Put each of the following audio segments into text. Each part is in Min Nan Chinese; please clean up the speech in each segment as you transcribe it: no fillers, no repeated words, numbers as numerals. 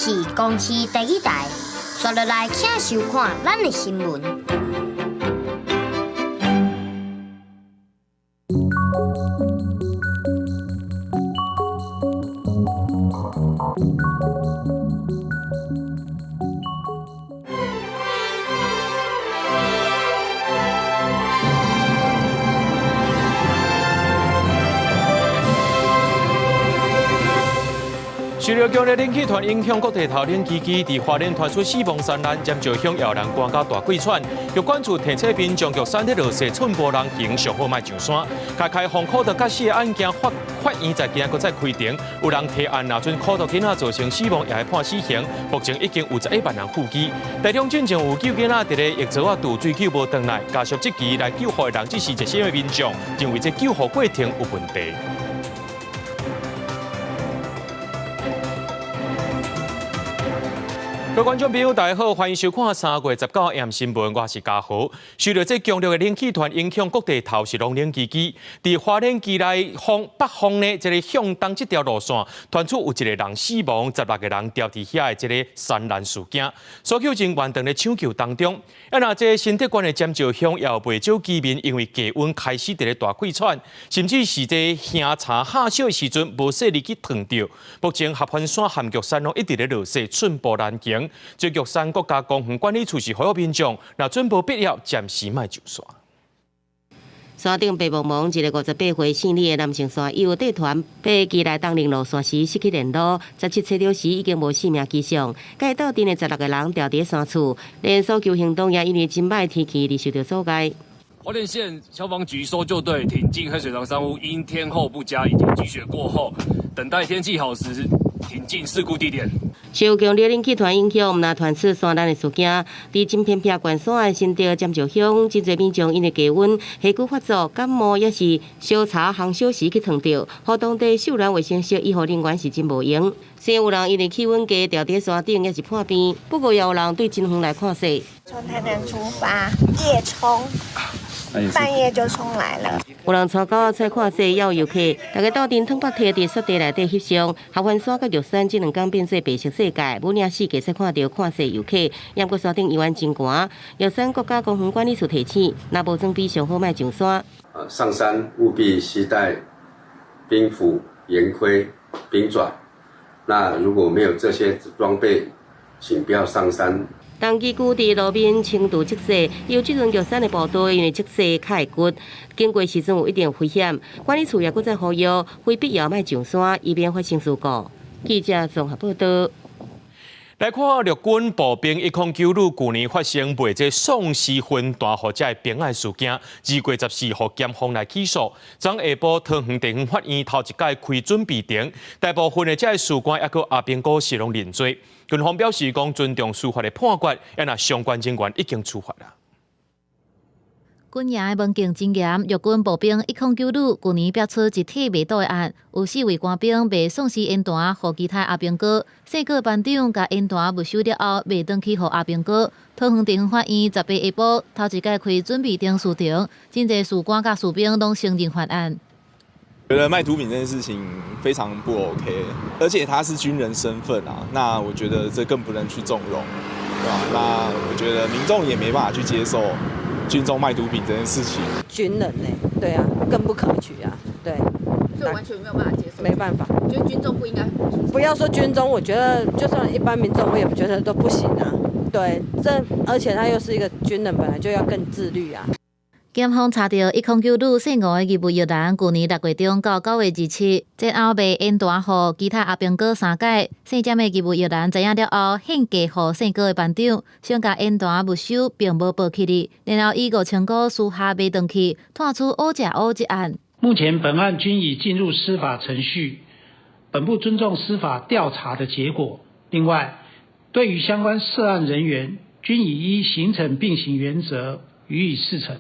是公視第一台，刷落來請收看咱的新聞。受到強烈冷氣團影響，各地頭冷吱吱，佇花蓮傳出死亡山難，尖石鄉也有人寒甲大氣喘。玉管處提醒民眾，玉山咧落雪寸步難行，上好莫上山。開開封苦毒佮死的案件，法法院在今仔閣再開庭，有人提案，若準苦毒囡仔造成死亡，也會判死刑。目前已經有11萬人附議。台中進前有救囡仔佇咧浴槽仔揬水救無轉來，家屬質疑來救護的人只是熱心的民眾，認為這救護過程有問題。各位觀眾朋友，大家好，歡迎收看3月19暗新聞，我是嘉豪。受到這強烈的冷氣團影響，各地頭是攏冷吱吱。佇花蓮基內方北方呢，這个向東這條路線，傳出有一個人死亡，16個人牢佇遐的這个山難事件。搜救人員正咧搶救當中。啊，若這新竹縣的尖石鄉也有袂少居民因為低溫開始佇咧大氣喘，甚至是這喝茶下燒的時陣無細膩去燙著。目前合歡山和玉山攏一直咧落雪，寸步難行。這玉山國家公園管理處是呼籲民眾，若準無必要，暫時莫上山。山頂白茫茫，一個58歲姓李的男性山友，帶團爬基內東寧路線時失去聯絡，17小時已經無生命跡象。佮伊鬥陣的16個人牢佇山厝，連搜救行動也因為真歹天氣而受到阻礙。花蓮縣消防局搜救隊挺進黑水塘山屋，因天候不佳以及積雪過後，等待天氣好時挺進事故地點。受強烈冷氣團影響，毋但傳出山難的事件，佇真偏僻關山的新竹尖石鄉，真濟民眾因為低溫、氣喘發作、感冒，抑是燒茶烘燒時去燙著，予當地秀蘭衛生室醫護人員是真無閒。雖然有人因為氣溫低牢佇山頂，抑是破病，不過也有人對真遠來看雪。從台南出發，夜衝。半夜就衝來了。有人帶狗仔出來看雪，也有遊客，大家鬥陣褪腹佇雪地內底翕相。合歡山佮玉山這兩工變做白色世界，每年四季會使看著看雪遊客。毋過山頂猶原真寒。玉山國家公園管理處提醒，若無裝備上好莫上山。上山務必攜帶冰斧、岩盔、冰爪。那如果沒有這些裝備，請不要上山。東基區佇路面輕度積雪，由這陣玉山的步道因為積雪較會骨，經過時陣有一定危險。管理處也閣再呼籲，非必要莫上山，以免發生事故。記者綜合報導。來看陸軍步兵109旅舊年發生賣這喪屍葷彈予這兵仔事件，2月14號檢方來起訴。昨下晡桃園地方法院頭一擺開準備庭，大部分的這事官抑閣阿兵哥是攏認罪。軍方表示講尊重司法的判決，也若相關人員已經處罰啦。軍營的門禁真嚴，陸軍步兵109旅舊年爆出一起賣毒的案，有四位官兵賣喪屍煙彈予其他阿兵哥，細個班長共煙彈沒收了後，賣轉去予阿兵哥。桃園地方法院18下晡頭一擺開準備庭訴庭，真濟士官佮士兵攏承認犯案。覺得賣毒品這件事情非常不 OK，而且他是軍人身份啊，那我覺得這更不能去縱容，對吧？那我覺得民眾也沒辦法去接受軍中賣毒品這件事情。軍人呢？對啊，更不可取啊，對。所以完全沒有辦法接受。沒辦法。覺得軍中不應該。不要說軍中，我覺得就算一般民眾，我也覺得都不行啊。對，這而且他又是一個軍人，本來就要更自律啊。檢方查著109旅姓吳的義務役男，舊年6月中到9月27，前後賣煙彈予其他阿兵哥三擺。姓詹的義務役男知影了後，獻計予姓郭的班長，想共煙彈沒收，並無報起哩，然後以5000塊私下賣轉去，拖出烏食烏這案。目前本案均已進入司法程序，本部尊重司法調查的結果。另外，對於相關涉案人員，均已依刑懲並行原則予以釋懲。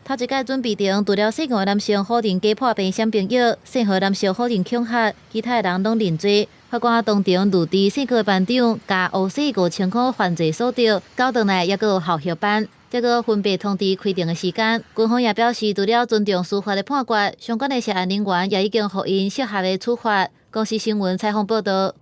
頭一擺準備庭，除了姓吳的男性否認假破病閃兵藥，姓何男性否認恐嚇，其他的人攏認罪。法官當場律知姓郭的班長共烏姓5000塊犯罪所得，交轉來抑閣有校協班。這個分別通知開庭的時間。軍方也表示，除了尊重司法的判決，相關的涉案人員也已經予𪜶適合的處罰。公視新聞採訪報導。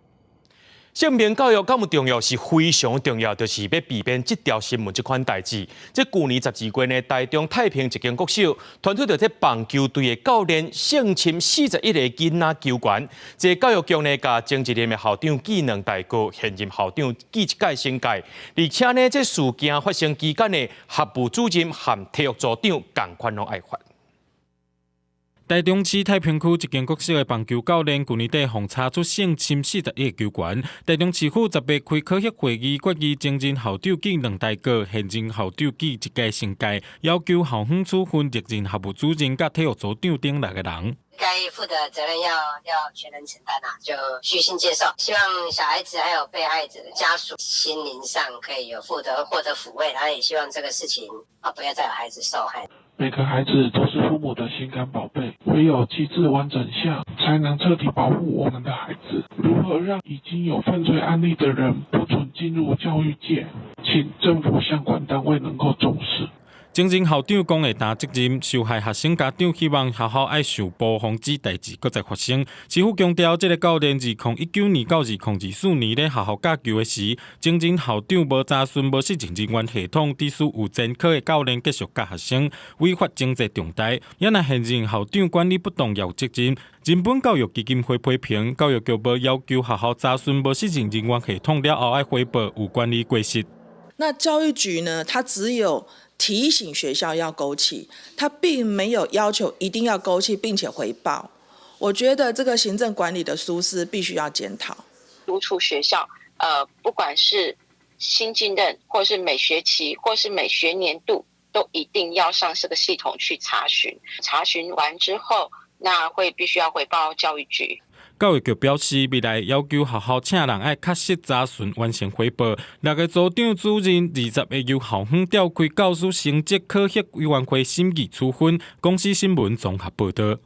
性平教育敢有重要？是非常重要，就是欲避免這條新聞這款代誌。這舊年12月呢，台中太平一間國小傳出著這棒球隊的教練性侵41個囡仔球員。這教育局呢，共前一任的校長記兩大過，現任校長記一屆懲戒。而且呢，這事件發生期間的學務主任和體育組長仝款攏愛罰。台中市太平區一間國小的棒球教練，舊年底予查出性侵41個球員。台中市府18開考核會議，決議前任校長記兩大過，現任校長記一屆懲戒，要求校方處分歷任學務主任佮體育組長等六個人。該負的責任要全人承擔啊，就虛心接受。希望小孩子還有被害者的家屬心靈上可以有獲得撫慰，然後也希望這個事情啊不要再有孩子受害。每個孩子都是父母的心肝寶貝，唯有機制完整下，才能徹底保護我們的孩子。如何讓已經有犯罪案例的人不准進入教育界？請政府相關單位能夠重視。前任校長講會擔責任，受害學生家長希望學校愛受保，防止代誌閣再發生。市府強調，這个教練2019年到2024年咧學校教球的時，前任校長無查詢、無信任人員系統，致使有前科的教練繼續教學生，違法情節重大。也若現任校長管理不當也有責任。人本教育基金會批評，教育局無要求學校查詢無信任人員系統了後愛回報有管理過失。那教育局呢？它只有提醒學校要勾稽，他並沒有要求一定要勾稽並且回報。我覺得這個行政管理的疏失必須要檢討。督促學校，不管是新進任，或是每學期，或是每學年度，都一定要上這個系統去查詢。查詢完之後，那會必須要回報教育局。教育局表示，未來要求學校請人愛確實查詢完成回報。六個組長主任，20個由校方調開教師成績考核委員會審議處分。公視新聞綜合報導。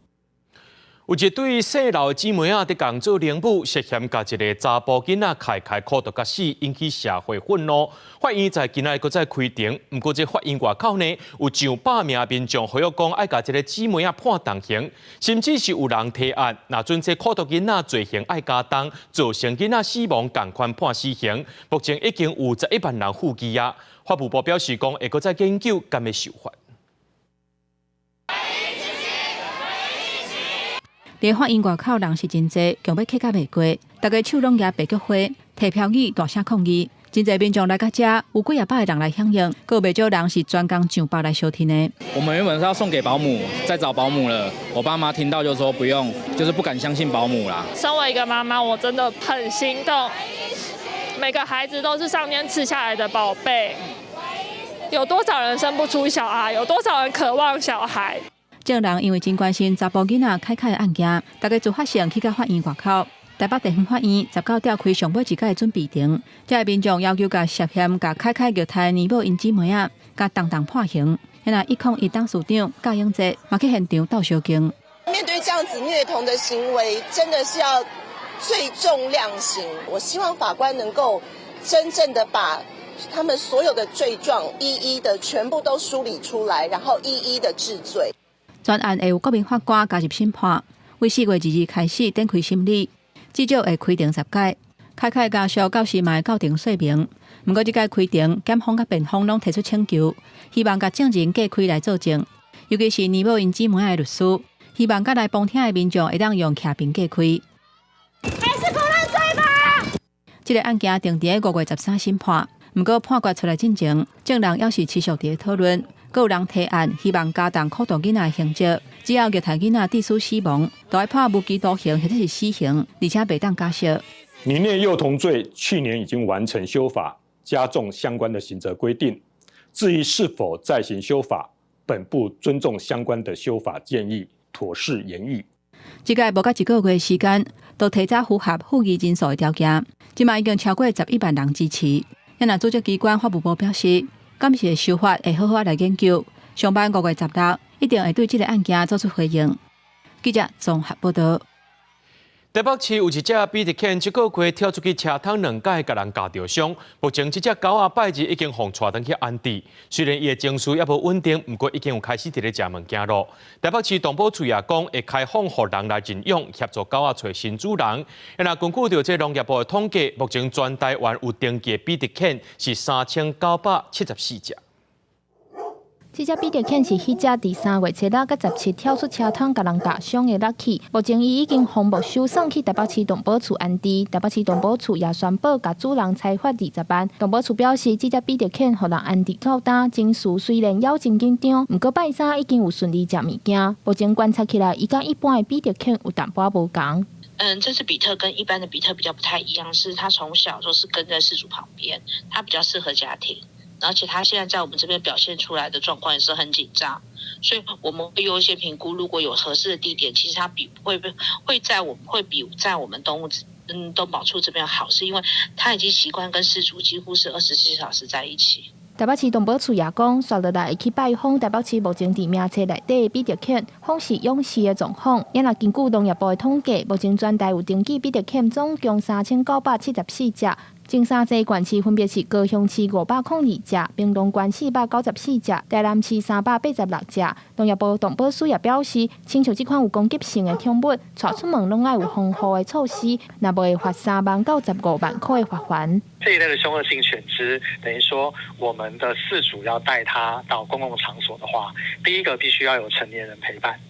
有一對姓劉的姊妹仔，佇共做奶母，涉嫌共一个查埔囡仔開開苦毒共死，引起社會憤怒。法院在今仔日閣再開庭，毋過這法院外口呢，有上百名民眾呼籲講愛共這个姊妹仔判重刑，甚至是有人提案，若准這苦毒囡仔罪行愛加重，造成囡仔死亡，仝款判死刑。目前已經有11萬人附議啊。法務部表示講，會閣再研究敢欲修法。佇法院外口人是真濟，強欲客甲袂過，逐家手攏舉白菊花，提標語大聲抗議。真濟民眾來到遮，有幾仔百个人來響應，閣有袂少人是專工上北來相聽的。我們原本是要送給保姆，在找保姆了。我爸媽聽到就說不用，就是不敢相信保姆啦。身為一個媽媽，我真的很心痛。每個孩子都是上天賜下來的寶貝，有多少人生不出小孩？有多少人渴望小孩？眾人因為真關心查埔囡仔凱凱的案件，大家自發性去到法院外口。台北地方法院19召開上尾一屆準備庭，遮的民眾要求共涉嫌共凱凱虐待奶母𪜶姊妹仔，共重重判刑。遐若101董事長郝永哲嘛去現場鬥相共。面對這樣子虐童的行為，真的是要最重量刑。我希望法官能夠真正的把他們所有的罪狀一一的全部都梳理出來，然後一一的治罪。全案會有國民法官加入審判，為4月22日開始展開審理，至少會開庭10屆。凱凱家屬到時嘛會到庭說明。毋過這屆開庭，檢方佮辯方攏提出請求，希望共證人隔開來作證，尤其是奶母𪜶姊妹的律師，希望佮來旁聽的民眾會當用徛爿隔開。還是不認罪吧？這个案件定佇5月13審判，毋過判決出來進前，眾人猶是持續佇咧討論。閣有人提案，希望加重苦毒囡仔的刑責，只要虐待囡仔致使死亡，就愛判無期徒刑或者是死刑，而且袂當假釋。凌虐幼童罪去年已經完成修法，加重相關的刑責規定。至於是否再行修法，本部尊重相關的修法建議，妥適研議。這屆無到一個月時間，都提早符合附議人數的條件，這馬已經超過11萬人支持。若主責機關法務部表示，敢是會修法，會好好來研究。上班5月16，一定會對這个案件做出回應。記者綜合報導。台北市有一隻比特犬，這個月跳出去車窗兩擺，共人咬著傷。目前這隻狗仔拜二已經予帶轉去安置，雖然伊的情緒猶無穩定，毋過已經有開始佇咧食物件囉。台北市動保處也講會開放予人來認養，協助狗仔揣新主人。若根據著這農業部的統計，目前全台灣有登記的比特犬是3974隻。這隻比特犬是彼隻佇3月初6佮17跳出車窗，共人咬傷的 Lucky。目前伊已經予沒收送去台北市動保處安置。台北市動保處也宣布共主人裁罰20萬。動保處表示，這隻比特犬予人安置到今，情緒雖然猶真緊張，毋過拜三已經有順利食物件。目前觀察起來，伊佮一般的比特犬有淡薄仔無仝。這隻比特跟一般的比特比較不太一樣，是它從小就是跟在飼主旁邊，它比較適合家庭。而且他現在在我們這邊表現出來的狀況也是很緊張，所以我們會優先評估，如果有合適的地點，其實他比會會在我們會比在我們動物動保處這邊好，是因為他已經習慣跟飼主幾乎是24小時在一起。台北市動保處也講，紲落來會去拜訪台北市目前佇名冊內底的比特犬，訪視養飼的狀況。也若根據農業部的統計，目前全台有登記比特犬總共3974隻。前三濟縣市分別是高雄市502隻，屏東縣494隻，台南市386隻。農業部動保署也表示，親像這款有攻擊性的寵物，帶出門攏愛有防護的措施，若無會罰3萬到15萬塊的罰鍰。這一類的兇惡性犬隻，等於說我們的飼主要帶它到公共場所的話，第一個必須要有成年人陪伴。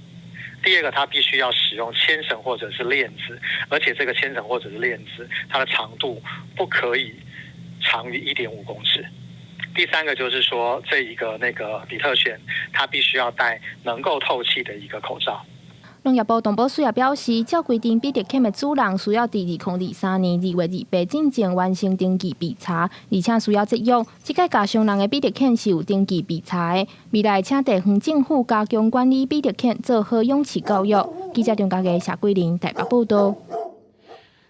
第二個，它必須要使用牽繩或者是鏈子，而且這個牽繩或者是鏈子，它的長度不可以長於1.5公尺。第三個就是說，這一個那個比特犬，它必須要戴能夠透氣的一個口罩。農業部動保署也表示，照規定，比特犬的主人需要佇2023年2月28進前完成登記備查，而且需要節育。這擺咬傷人的比特犬是有登記備查的。未來請地方政府加強管理比特犬，做好養飼教育。記者張家傑、謝桂玲台北報道。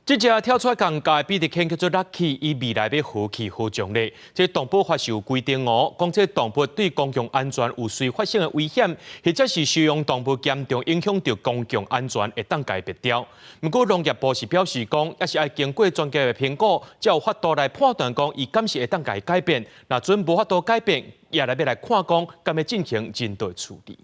這隻跳出來共咬的比特犬叫做 Lucky，伊未來欲何去何從咧？這動保法是有規定哦，講這動物對公共安全有隨發生的危險，或者是收容動物嚴重影響著公共安全，會當共伊滅掉。毋過農業部是表示講，猶是愛經過專家的評估，才有法度來判斷講，伊敢是會當共伊改變。若準無法度改變，也來欲來看講，敢欲進行人道處理。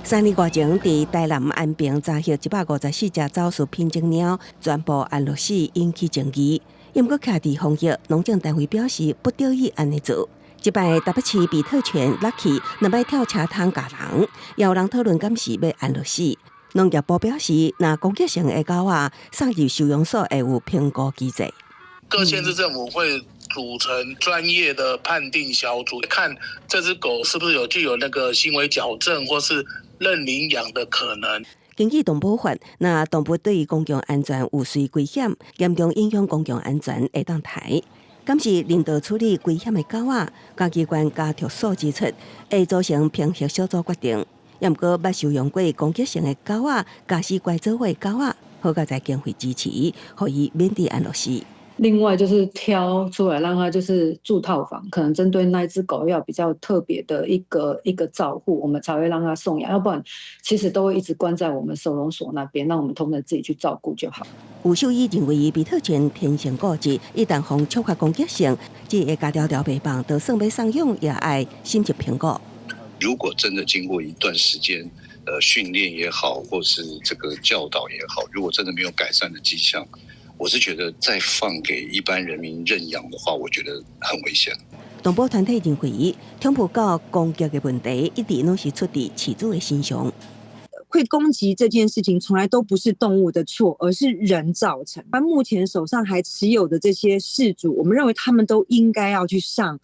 3年外前，佇台南安平查獲154隻走私品種貓，全部安樂死，引起爭議。毋過，徛佇防疫農政單位表示不得已按呢做。這擺台北市比特犬 Lucky 兩擺跳車窗咬人，也有人討論敢是欲安樂死。農業部表示，若攻擊性的狗仔送入收容所會有評估機制。各縣市政府會組成專業的判定小組，看這隻狗是不是有具有那個行為矯正或是認領養的可能。根據動保法，若動物對公共安全有隨危險，嚴重影響公共安全，會當刣。敢是人道處理危險的狗仔，檢機關佮特搜指出，會組成評核小組決定。毋過，捌收容過攻擊性的狗仔、駕駛拐走的狗仔，好佳哉經費支持，予伊免得安樂死。另外就是挑出來讓他就是住套房，可能針對那隻狗要比較特別的一個一個照護，我們才會讓他送養，要不然其實都會一直關在我們收容所那邊，讓我們同仁自己去照顧就好。有獸醫認為，比特犬天性固執，一旦予觸發攻擊性，這會共牢牢袂放，就算欲送養也愛審慎評估。如果真的經過一段時間，訓練也好，或是這個教導也好，如果真的沒有改善的跡象，我是覺得再放給一般人民認養的話，我覺得很危險。動保團體認為，寵物狗攻擊的問題一直攏是出佇飼主的身上。會攻擊這件事情，從來都不是動物的錯，而是人造成。而目前手上還持有的這些飼主，我們認為他們都應該要去上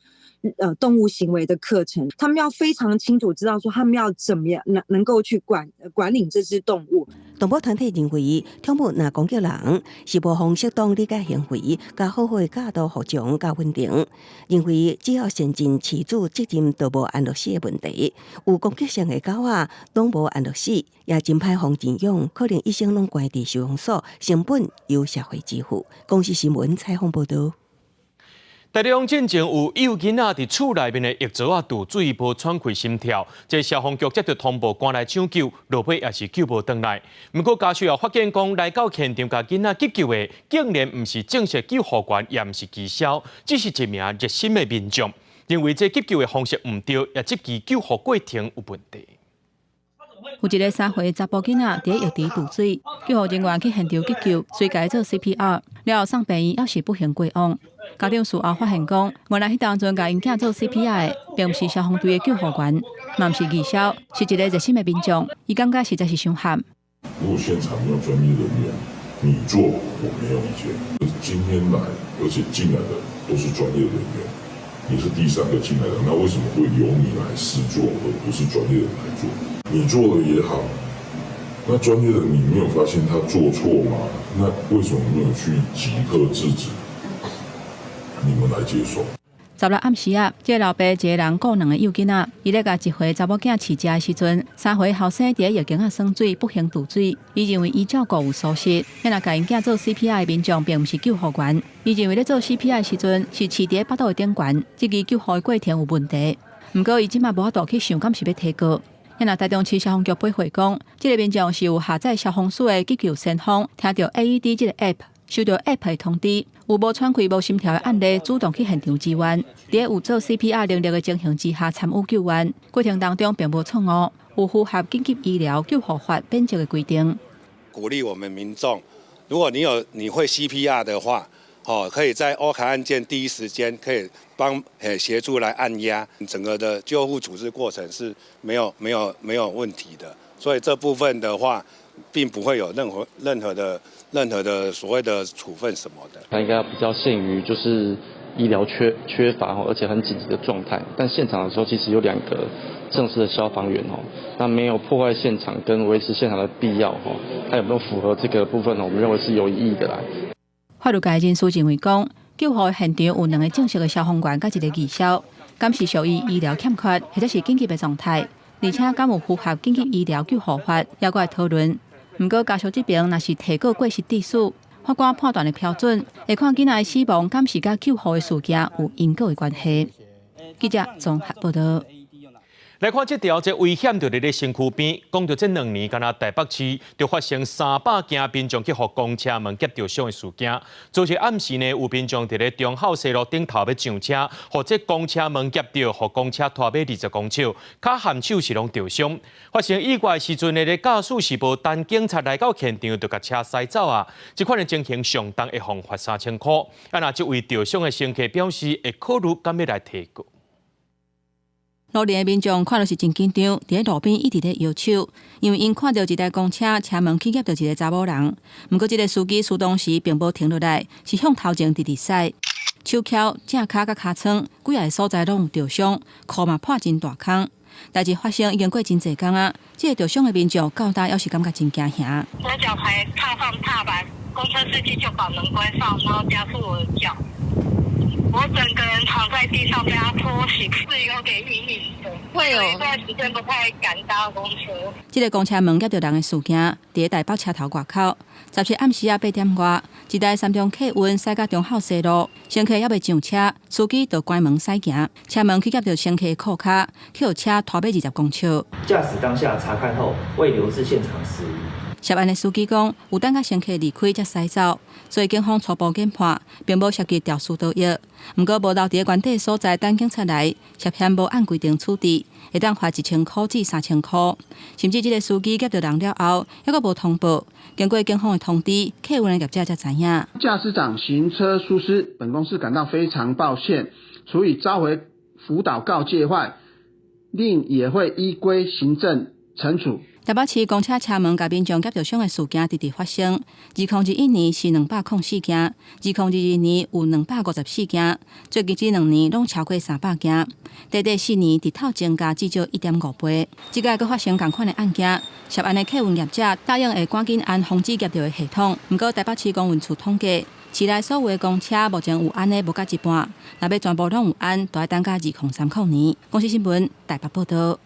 動物行為的課程，他們要非常清楚知道說他們要怎麼樣能夠去管理這隻動物。動保團體認為，寵物若攻擊人，是無予適當理解行為，佮好好的教導服從佮穩定。認為只要善盡飼主責任，就無安樂死的問題。有攻擊性的狗仔，攏無安樂死，也真歹予認養，可能一生攏關佇收容所，成本由社會支付。公視新聞採訪報導。台中進前有幼囡仔佇厝內面的浴槽仔墜水無喘氣心跳，這消防局接到通報，趕來搶救，落尾也是救無轉來。毋過家屬也發現講，來到現場共囡仔急救的，竟然毋是正式救護員，也毋是義消，只是一名熱心的民眾。認為這急救的方式毋對，也質疑救護過程有問題。有一个3歲查埔囡仔佇浴池墜水，救護人員去現場急救，隨共伊做 CPR，了後送病院，猶是不幸過往。家長事後發現講，原來彼當陣共𪜶囝做 CPR 的，並毋是消防隊的救護員，嘛毋是義消，是一個熱心的民眾。伊感覺實在是傷憾。如果現場沒有專業人員，你做我沒有意見。今天來，而且進來的都是專業人員，你是第三個進來的，那為什麼會由你來試做，而不是專業人來做？你做了也好，那專業的你沒有發現他做錯嗎？那為什麼沒有去即刻制止？你們來接手。十六暗時啊，這個老爸一个人顧兩个幼囡仔，伊咧共一歲查某囝飼食的時陣，3歲後生佇咧浴間仔耍水，不幸墜水。伊認為伊照顧有疏失，若共𪜶囝做 CPR 的民眾並毋是救護員。伊認為咧做 CPR 的時陣是飼佇咧腹肚的頂懸，這個救護的過程有問題。毋過伊這馬無法度去想，敢是欲提告。若台中市消防局回覆講，這個民眾是有下載消防署的急救先鋒，聽著 AED 這個 App。收到 App 的通知，有無喘氣、無心跳的案例，主動去現場支援。佇有做 CPR 能力的情形之下參與救援，過程當中並無錯誤，有符合緊急醫療救護法免責的規定。鼓勵我們民眾，如果你有你會 CPR 的話，哦，可以在歐卡案件第一時間可以幫協助來按壓，整個的救護處置過程是沒有問題的，所以這部分的話，並不會有任何的所謂的處分什麼的。他應該比較限於就是醫療缺乏而且很緊急的狀態。但現場的時候其實有兩個正式的消防員哦，那沒有破壞現場跟維持現場的必要哦，他有沒有符合這個部分呢？我們認為是有異議的啦。法律界人士認為講，救護現場有兩個正式的消防員佮一個義消，敢是屬於醫療欠缺或者是緊急的狀態，而且敢有符合緊急醫療救護法，猶閣會討論。毋過家屬這邊若是提告過失致死，法官判斷的標準會看囡仔的死亡敢是佮救護的事件有因果的關係。記者綜合報道。來看這條這危險就佇咧身軀邊，講著這兩年，敢若台北市就發生300件民眾去予公車門夾著傷的事件。昨日暗時呢，有民眾佇咧忠孝西路頂頭欲上車，予這公車門夾著，予公車拖尾20公尺，跤和手是攏著傷。發生意外時陣呢，駕駛是無等警察來到現場，就共車駛走啊！這款的情形相當會予罰3000箍。啊，若這位著傷的乘客表示會考慮敢欲來提告。路人的民眾看著是真緊張，佇咧路邊一直咧搖手，因為𪜶看著一台公車車門去夾著一个查某人。毋過這个司機當時並無停落來，是向頭前直直駛，手蹺、正跤佮尻川幾个所在攏有著傷，褲嘛破真大空。代誌發生已經過真濟工啊，這个著傷的民眾到今猶是感覺真驚嚇。我腳才踏上踏板，公車司機就把門關上，然後加速我的腳。我整個人躺在地上被他拖行，是有點陰影的。會有一段時間不太敢搭公車。這个公車門夾著人的事件，佇台北車頭外口，17暗時仔8點外，一台三重客運駛到忠孝西路，乘客猶未上車，司機就關門駛行，車門去夾著乘客的褲跤，去予車拖尾20公尺。駕駛當下查看後，未留置現場死疑。涉案的司機講，有等甲乘客離開才駛走，所以警方初步研判，並無涉及肇事逃逸。毋過無留佇原地所在等警察來，涉嫌無按規定處置，會當罰1000箍至3000箍。甚至這个司機夾著人了後，猶閣無通報，經過警方的通知，客運的業者才知影。駕駛長行車疏失，本公司感到非常抱歉，除以召回輔導告誡外，另也會依規行政懲處。台北市公車車門共民眾夾著傷的事件直直發生。2021年是204件，2022年有254件，最近這兩年攏超過300件。短短4年，日頭增加至少1.5倍。這擺閣發生仝款的案件，涉案的客運業者答應會趕緊安防止夾著的系統。毋過台北市公運處統計，市內所有的公車目前有安的無到一半，若欲全部攏有安，就愛等到2030年。公視新聞台北報道。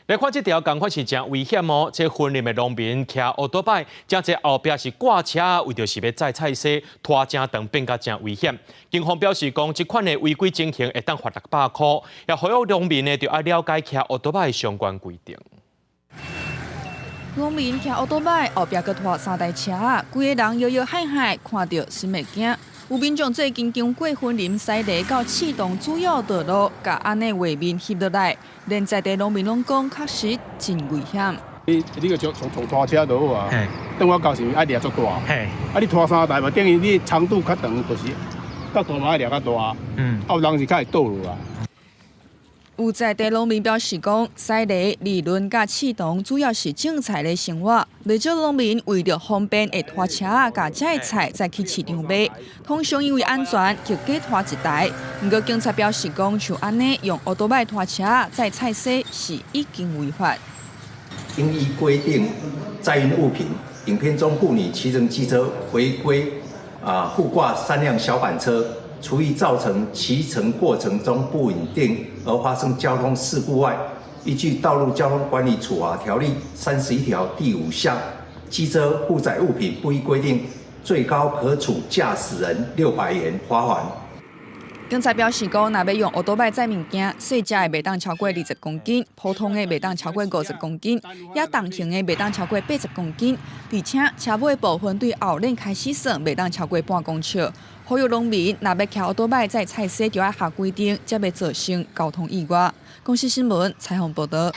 來看這條，仝款是誠危險哦！這雲林的農民騎歐多擺，誠濟後壁是掛車，為著是欲載菜蔬，拖誠長，變甲誠危險。警方表示講，這款的違規情形會當罰600箍，也呼籲農民呢，著愛了解騎歐多擺的相關規定。農民騎歐多擺，後壁閣拖三台車，規个人搖搖晃晃，看著心會驚。有民眾最近經過雲林西螺到刺桐主要道路，共按呢畫面翕落來，連在地農民攏講確實真危險。你你個從拖車就好啊，等我到時愛掠足大，啊你拖三台嘛，等於你長度較長，就是角度嘛愛掠較大，啊有人是較會倒落啊。有在地農民表示講，西螺、利崙佮刺桐主要是種菜的生活，袂少農民為著方便會拖車仔共遮的菜載去市場賣，通常因為安全就加拖一台。毋過警察表示講，像按呢用歐多擺拖車載菜蔬是已經違法。應依規定載運物品，影片中婦女騎乘機車違規啊附掛三輛小板車。除以造成騎乘過程中不穩定而發生交通事故外，依據《道路交通管理處罰條例》31條第5項，機車負載物品不依規定，最高可處駕駛人600元罰鍰。警察表示講，若欲用歐多擺載物件，細隻的袂當超過20公斤，普通的袂當超過50公斤，也重型的袂當超過80公斤。而且車尾部分對後輪開始算，袂當超過半公尺。呼籲農民若欲騎歐多擺載菜蔬，就愛合規定，才袂造成交通意外。公視新聞採訪報導。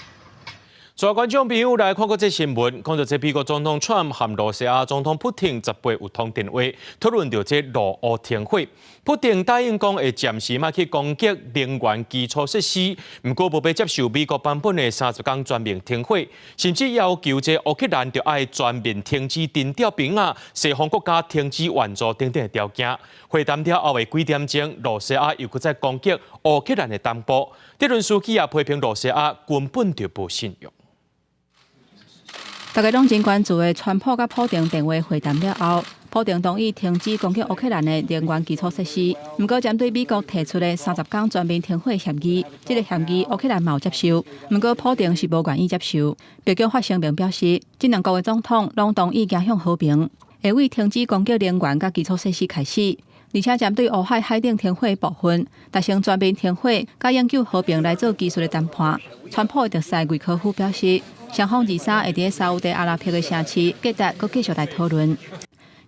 所有觀眾朋友來看過這新聞，講著這美國總統川普和羅西亞總統普丁18有通電話，討論著這俄烏停火。普丁答應講會暫時莫去攻擊能源基礎設施，毋過無欲接受美國版本的30工全面停火，甚至要求這烏克蘭著愛全面停止徵調兵仔，西方國家停止援助等等的條件。會談了後的幾點鐘，羅西亞又閣再攻擊烏克蘭的東部。澤倫斯基也批評羅西亞根本就無信用。大家攏真關注的川普佮普丁電話會談了後，普丁同意停止攻擊烏克蘭的能源基礎設施。毋過，針對美國提出的30工全面停火協議，這个協議烏克蘭嘛有接受。毋過，普丁是無願意接受。白宮發聲明表示，這兩國的總統攏同意走向和平，會為停止攻擊能源佮基礎設施開始。而且針對烏海海頂停火的部分，達成全面停火、佮永久和平來做技術的談判。川普的特使瑞科夫表示，雙方23會佇沙烏地阿拉伯的城市吉達閣繼續來討論。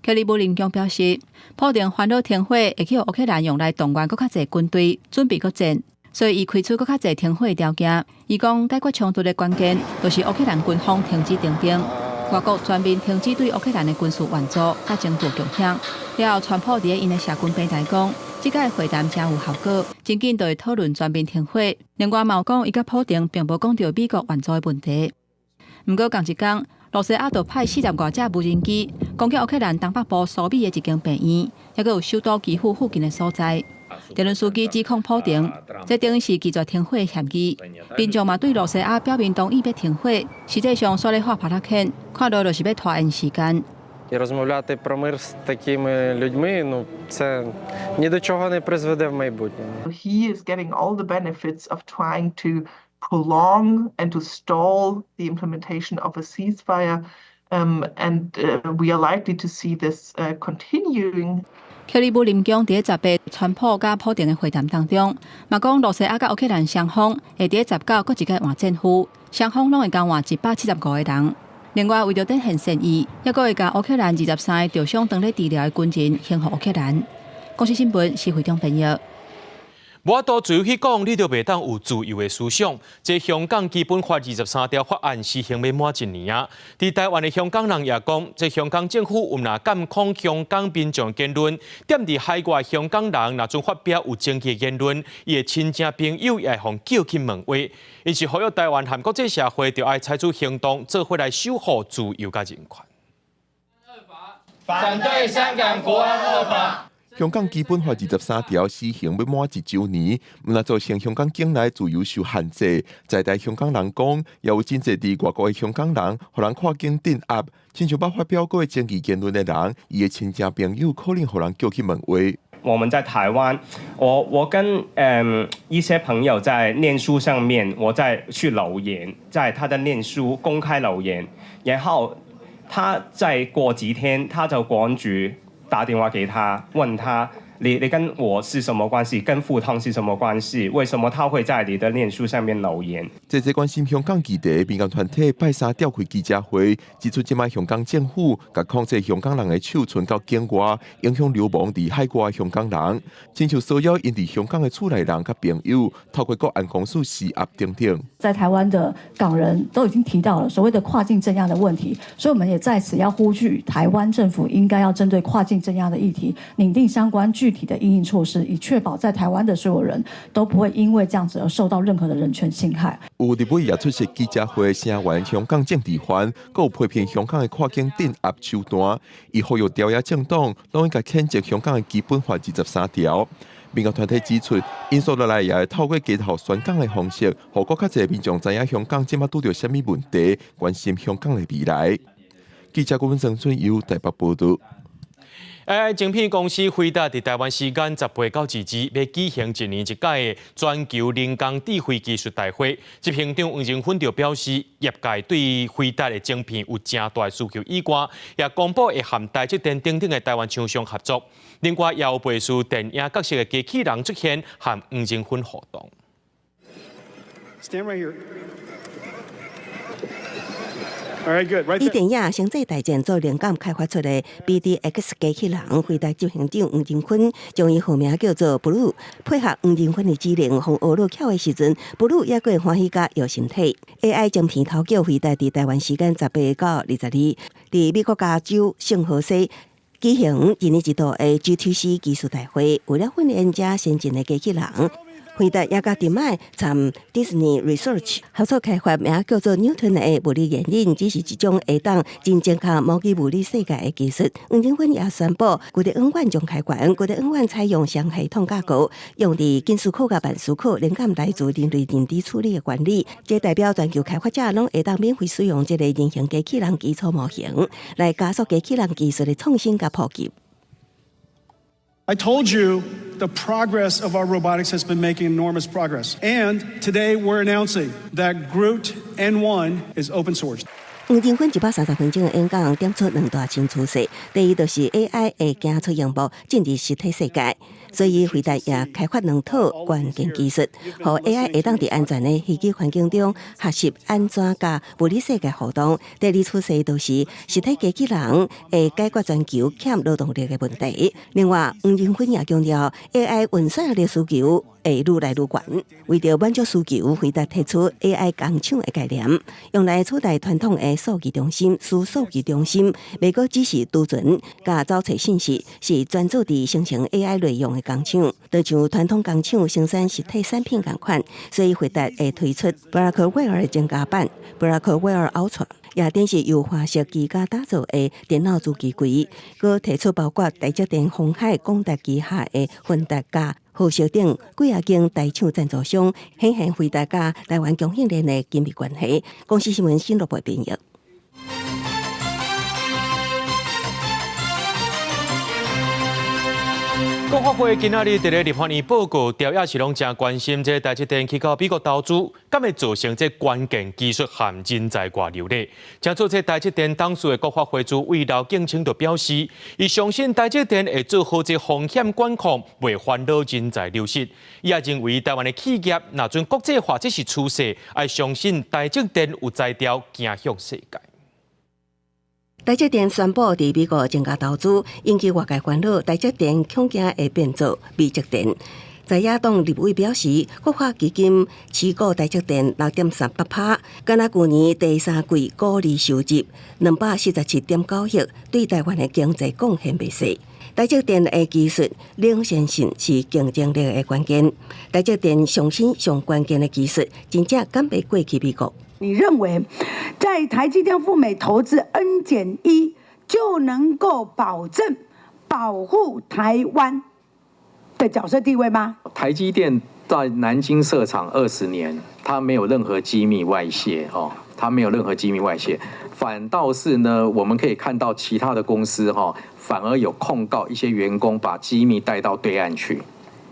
克里姆林宮表示，普丁煩惱停火會去予烏克蘭用來動員閣較濟軍隊，準備閣戰，所以伊開出閣較濟停火的條件。伊講解決衝突的關鍵，就是烏克蘭軍方停止徵兵。外國全面停止對烏克蘭的軍事援助，佮情報共享。了後，川普佇𪜶的社群平台講，這擺會談誠有效果，真緊就會討論全面停火。另外，嘛有講伊佮普丁並無講著美國援助的問題。毋過，仝一工，羅西亞就派40外架無人機攻擊烏克蘭東北部蘇米的一間病院，抑閣有首都基輔附近的所在。澤倫斯基指控普丁，這等於是拒絕停火的嫌疑。民眾嘛對羅西亞表明同意欲停火，實際上煞咧畫帕拉肯，看落就是欲拖延時間。 І розмовляти про мир з такими людьми, ну це ні до чого не призведе в майбутньому. He is getting all the benefits of trying to prolong and to stall the implementation of a ceasefire, and we are likely to see this continuing. 克里姆林宮佇18川普佮普丁的會談當中，嘛講羅西亞佮烏克蘭雙方會佇19閣一擺換戰俘，雙方攏會交換175個人。另外，為著展現善意，抑閣會共烏克蘭23個受傷當咧治療的軍人還予烏克蘭。公視新聞施惠中編譯。無法度自由去講，你就袂當有自由的思想。這香港基本法23條法案施行欲滿一年啊！佇台灣的香港人也講，這香港政府毋但監控香港民眾言論，踮佇海外香港人若準發表有爭議的言論，伊的親戚朋友也會予叫去問話。𪜶是呼籲台灣和國際社會，著愛採取行動，做伙來守護自由佮人權。反對香港國安惡法。香港基本法23條施行欲滿一週年，毋但造成香港境內自由受限制，在台香港人講，也有真濟佇外國的香港人，予人跨境鎮壓，親像捌發表過爭議言論的人，伊的親戚朋友可能予人叫去問話。我們在台灣，我跟一些朋友在臉書上面，我在去留言，在他的臉書公開留言，然後他再過幾天，他就國安局打電話給他，問他。你跟我是什麼關係？跟富通是什麼關係？為什麼他會在你的臉書上面留言？這個關心香港議題民間團體拜三召開記者會，指出這擺香港政府共控制香港人的手伸到境外，影響流亡佇海外香港人，親像騷擾𪜶佇香港的厝內人佮朋友，透過國安公署施壓等等。在台灣的港人都已經提到了所謂的跨境鎮壓的問題，所以我們也在此要呼籲台灣政府應該要針對跨境鎮壓的議題，擬定相關具體的因應措施，以確保在台灣的所有人都不會因為這樣子而受到任何的人權侵害。有立委也出席記者會，聲援香港政治犯，閣有批評香港的跨境鎮壓手段。伊呼籲朝野政黨攏應該譴責香港的基本法23條。民間團體指出，𪜶紲落來也會透過街頭宣講的方式，予閣較濟民眾知影香港這擺拄著啥物問題，關心香港的未來。記者郭文成俊由台北報導。 AI 晶片公司輝達佇台灣時間18到22，欲舉行一年一屆的全球人工智慧技術大會。執行長黃仁勳就表示，業界對輝達的晶片有誠大需求以外，也公布會和台積電等等的台灣廠商合作。另外，也有背書電影角色的機器人出現，和黃仁勳互動。 Stand right here. All right, good. Right 以電影《星際大戰》做靈感開發出的 BDX 機器人，輝達執行長黃仁勳將伊號名叫做 Blue，配合黃仁勳的指令，予學落巧的時陣，Blue 猶閣會歡喜佮搖身體。AI 晶片頭叫輝達佇台灣時間18到22，佇美國加州聖荷西舉行一年一度的 GTC 技術大會，為了訓練遮先進的機器人。輝達也佮迪麥參 Disney Research 合作開發名叫做 Newton 的物理原理，這是一種會當真正較模擬物理世界的技術。黃仁勳也宣布，規個永遠將開關，規個永遠採用雙系統架構，用佇緊思考佮慢思考，靈感來自人類認知處理的原理。這代表全球開發者攏會當免費使用這個人形機器人基礎模型，來加速機器人技術的創新佮普及。 I told you the progress of our robotics has been making enormous progress. And today we're announcing that GR00T N1 is open source. 黃仁勳130分鐘的演講，點出兩大新趨勢。第一，就是 AI 會行出螢幕，進入實體世界，所以輝達也開發兩套關鍵技術，予 AI 會當佇安全的虛擬環境中學習按怎佮物理世界互動。第二趨勢就是實體機器人會解決全球欠勞動力的問題。另外，黃仁勳也強調 AI 運算的需求會愈來愈懸，為著滿足需求，輝達提出 AI 工廠的概念，用來取代傳統的數據中心、私數據中心，袂閣只是儲存佮找揣信息，是專注佇生成 AI 內容的工廠。就像傳統工廠生產實體產品仝款，所以輝達會推出 Blackwell 增加版 Blackwell Ultra，也等是由華碩旗下打造的電腦主機櫃，閣提出包括台積電、鴻海、廣達旗下的輝達佮豪碩等幾仔間台廠贊助商，顯現輝達佮台灣供應鏈的緊密關係。公視新聞新羅編譯。國發會今仔日佇咧立法院報告，朝野是攏誠關心這台積電去到美國投資，敢會造成這關鍵技術和人才外流咧？正做這台積電董事的國發會主委劉建清就表示，伊相信台積電會做好這風險管控，袂煩惱人才流失。伊也認為台灣的企業若準國際化，這是趨勢，愛相信台積電有才調行向世界。台積電宣布佇美國增加投資，引起外界煩惱。台積電恐驚會變做美積電。在野黨立委表示，國發基金持股台積電6.38%，敢若舊年第三季股利收入247.9億，對台灣的經濟貢獻袂細。台積電的技術領先性是競爭力的關鍵。台積電上新上關鍵的技術，真正敢袂過去美國？你認為在台積電赴美投資 N-1 就能夠保證保護台灣的角色地位嗎？台積電在南京設廠20年，它沒有任何機密外洩哦，它它沒有任何機密外洩，反倒是呢，我們可以看到其他的公司哈，反而有控告一些員工把機密帶到對岸去，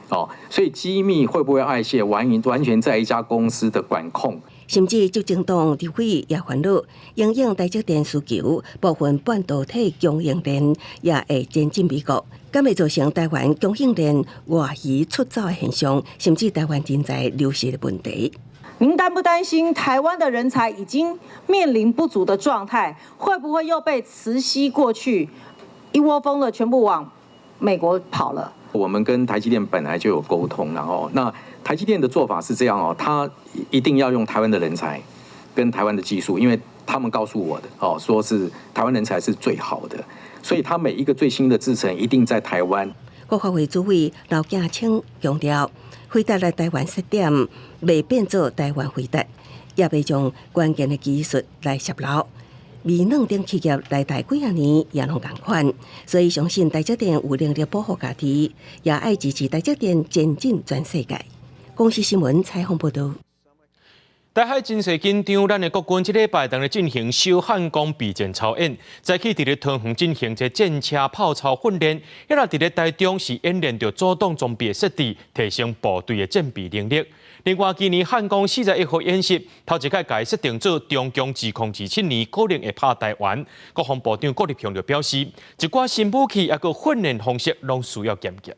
哦，所以機密會不會外洩，完全在一家公司的管控。甚至執政黨立委也煩惱，因應台積電需求，部分半導體供應鏈也會前進美國，敢會造成台灣供應鏈外移出走的現象，甚至台灣人才流失的問題。您擔不擔心台灣的人才已經面臨不足的狀態，會不會又被磁吸過去，一窩蜂的全部往美國跑了？我們跟台積電本來就有溝通，然後那台積電的做法是這樣哦，他一定要用台灣的人才跟台灣的技術，因為他們告訴我的哦，說是台灣人才是最好的，所以他每一個最新的製程一定在台灣。國發會主委劉建清強調，輝達來台灣設點，袂變做台灣輝達，也袂將關鍵的技術來洩露。微軟等企業來台幾仔年也攏仝款，所以相信台積電有能力保護家己，也愛支持台積電前進全世界。公視新聞採訪報導。台海情勢緊張，咱的國軍這禮拜當咧進行小漢光備戰操演，早起佇咧桃園進行這戰車炮操訓練，抑若佇咧台中是演練著阻擋裝備設置，提升部隊的戰備能力。另外，今年漢光41號演習，頭一擺共設定做中共2027年可能會拍台灣。國防部長郭立雄就表示，一寡新武器抑閣訓練方式攏需要檢驗。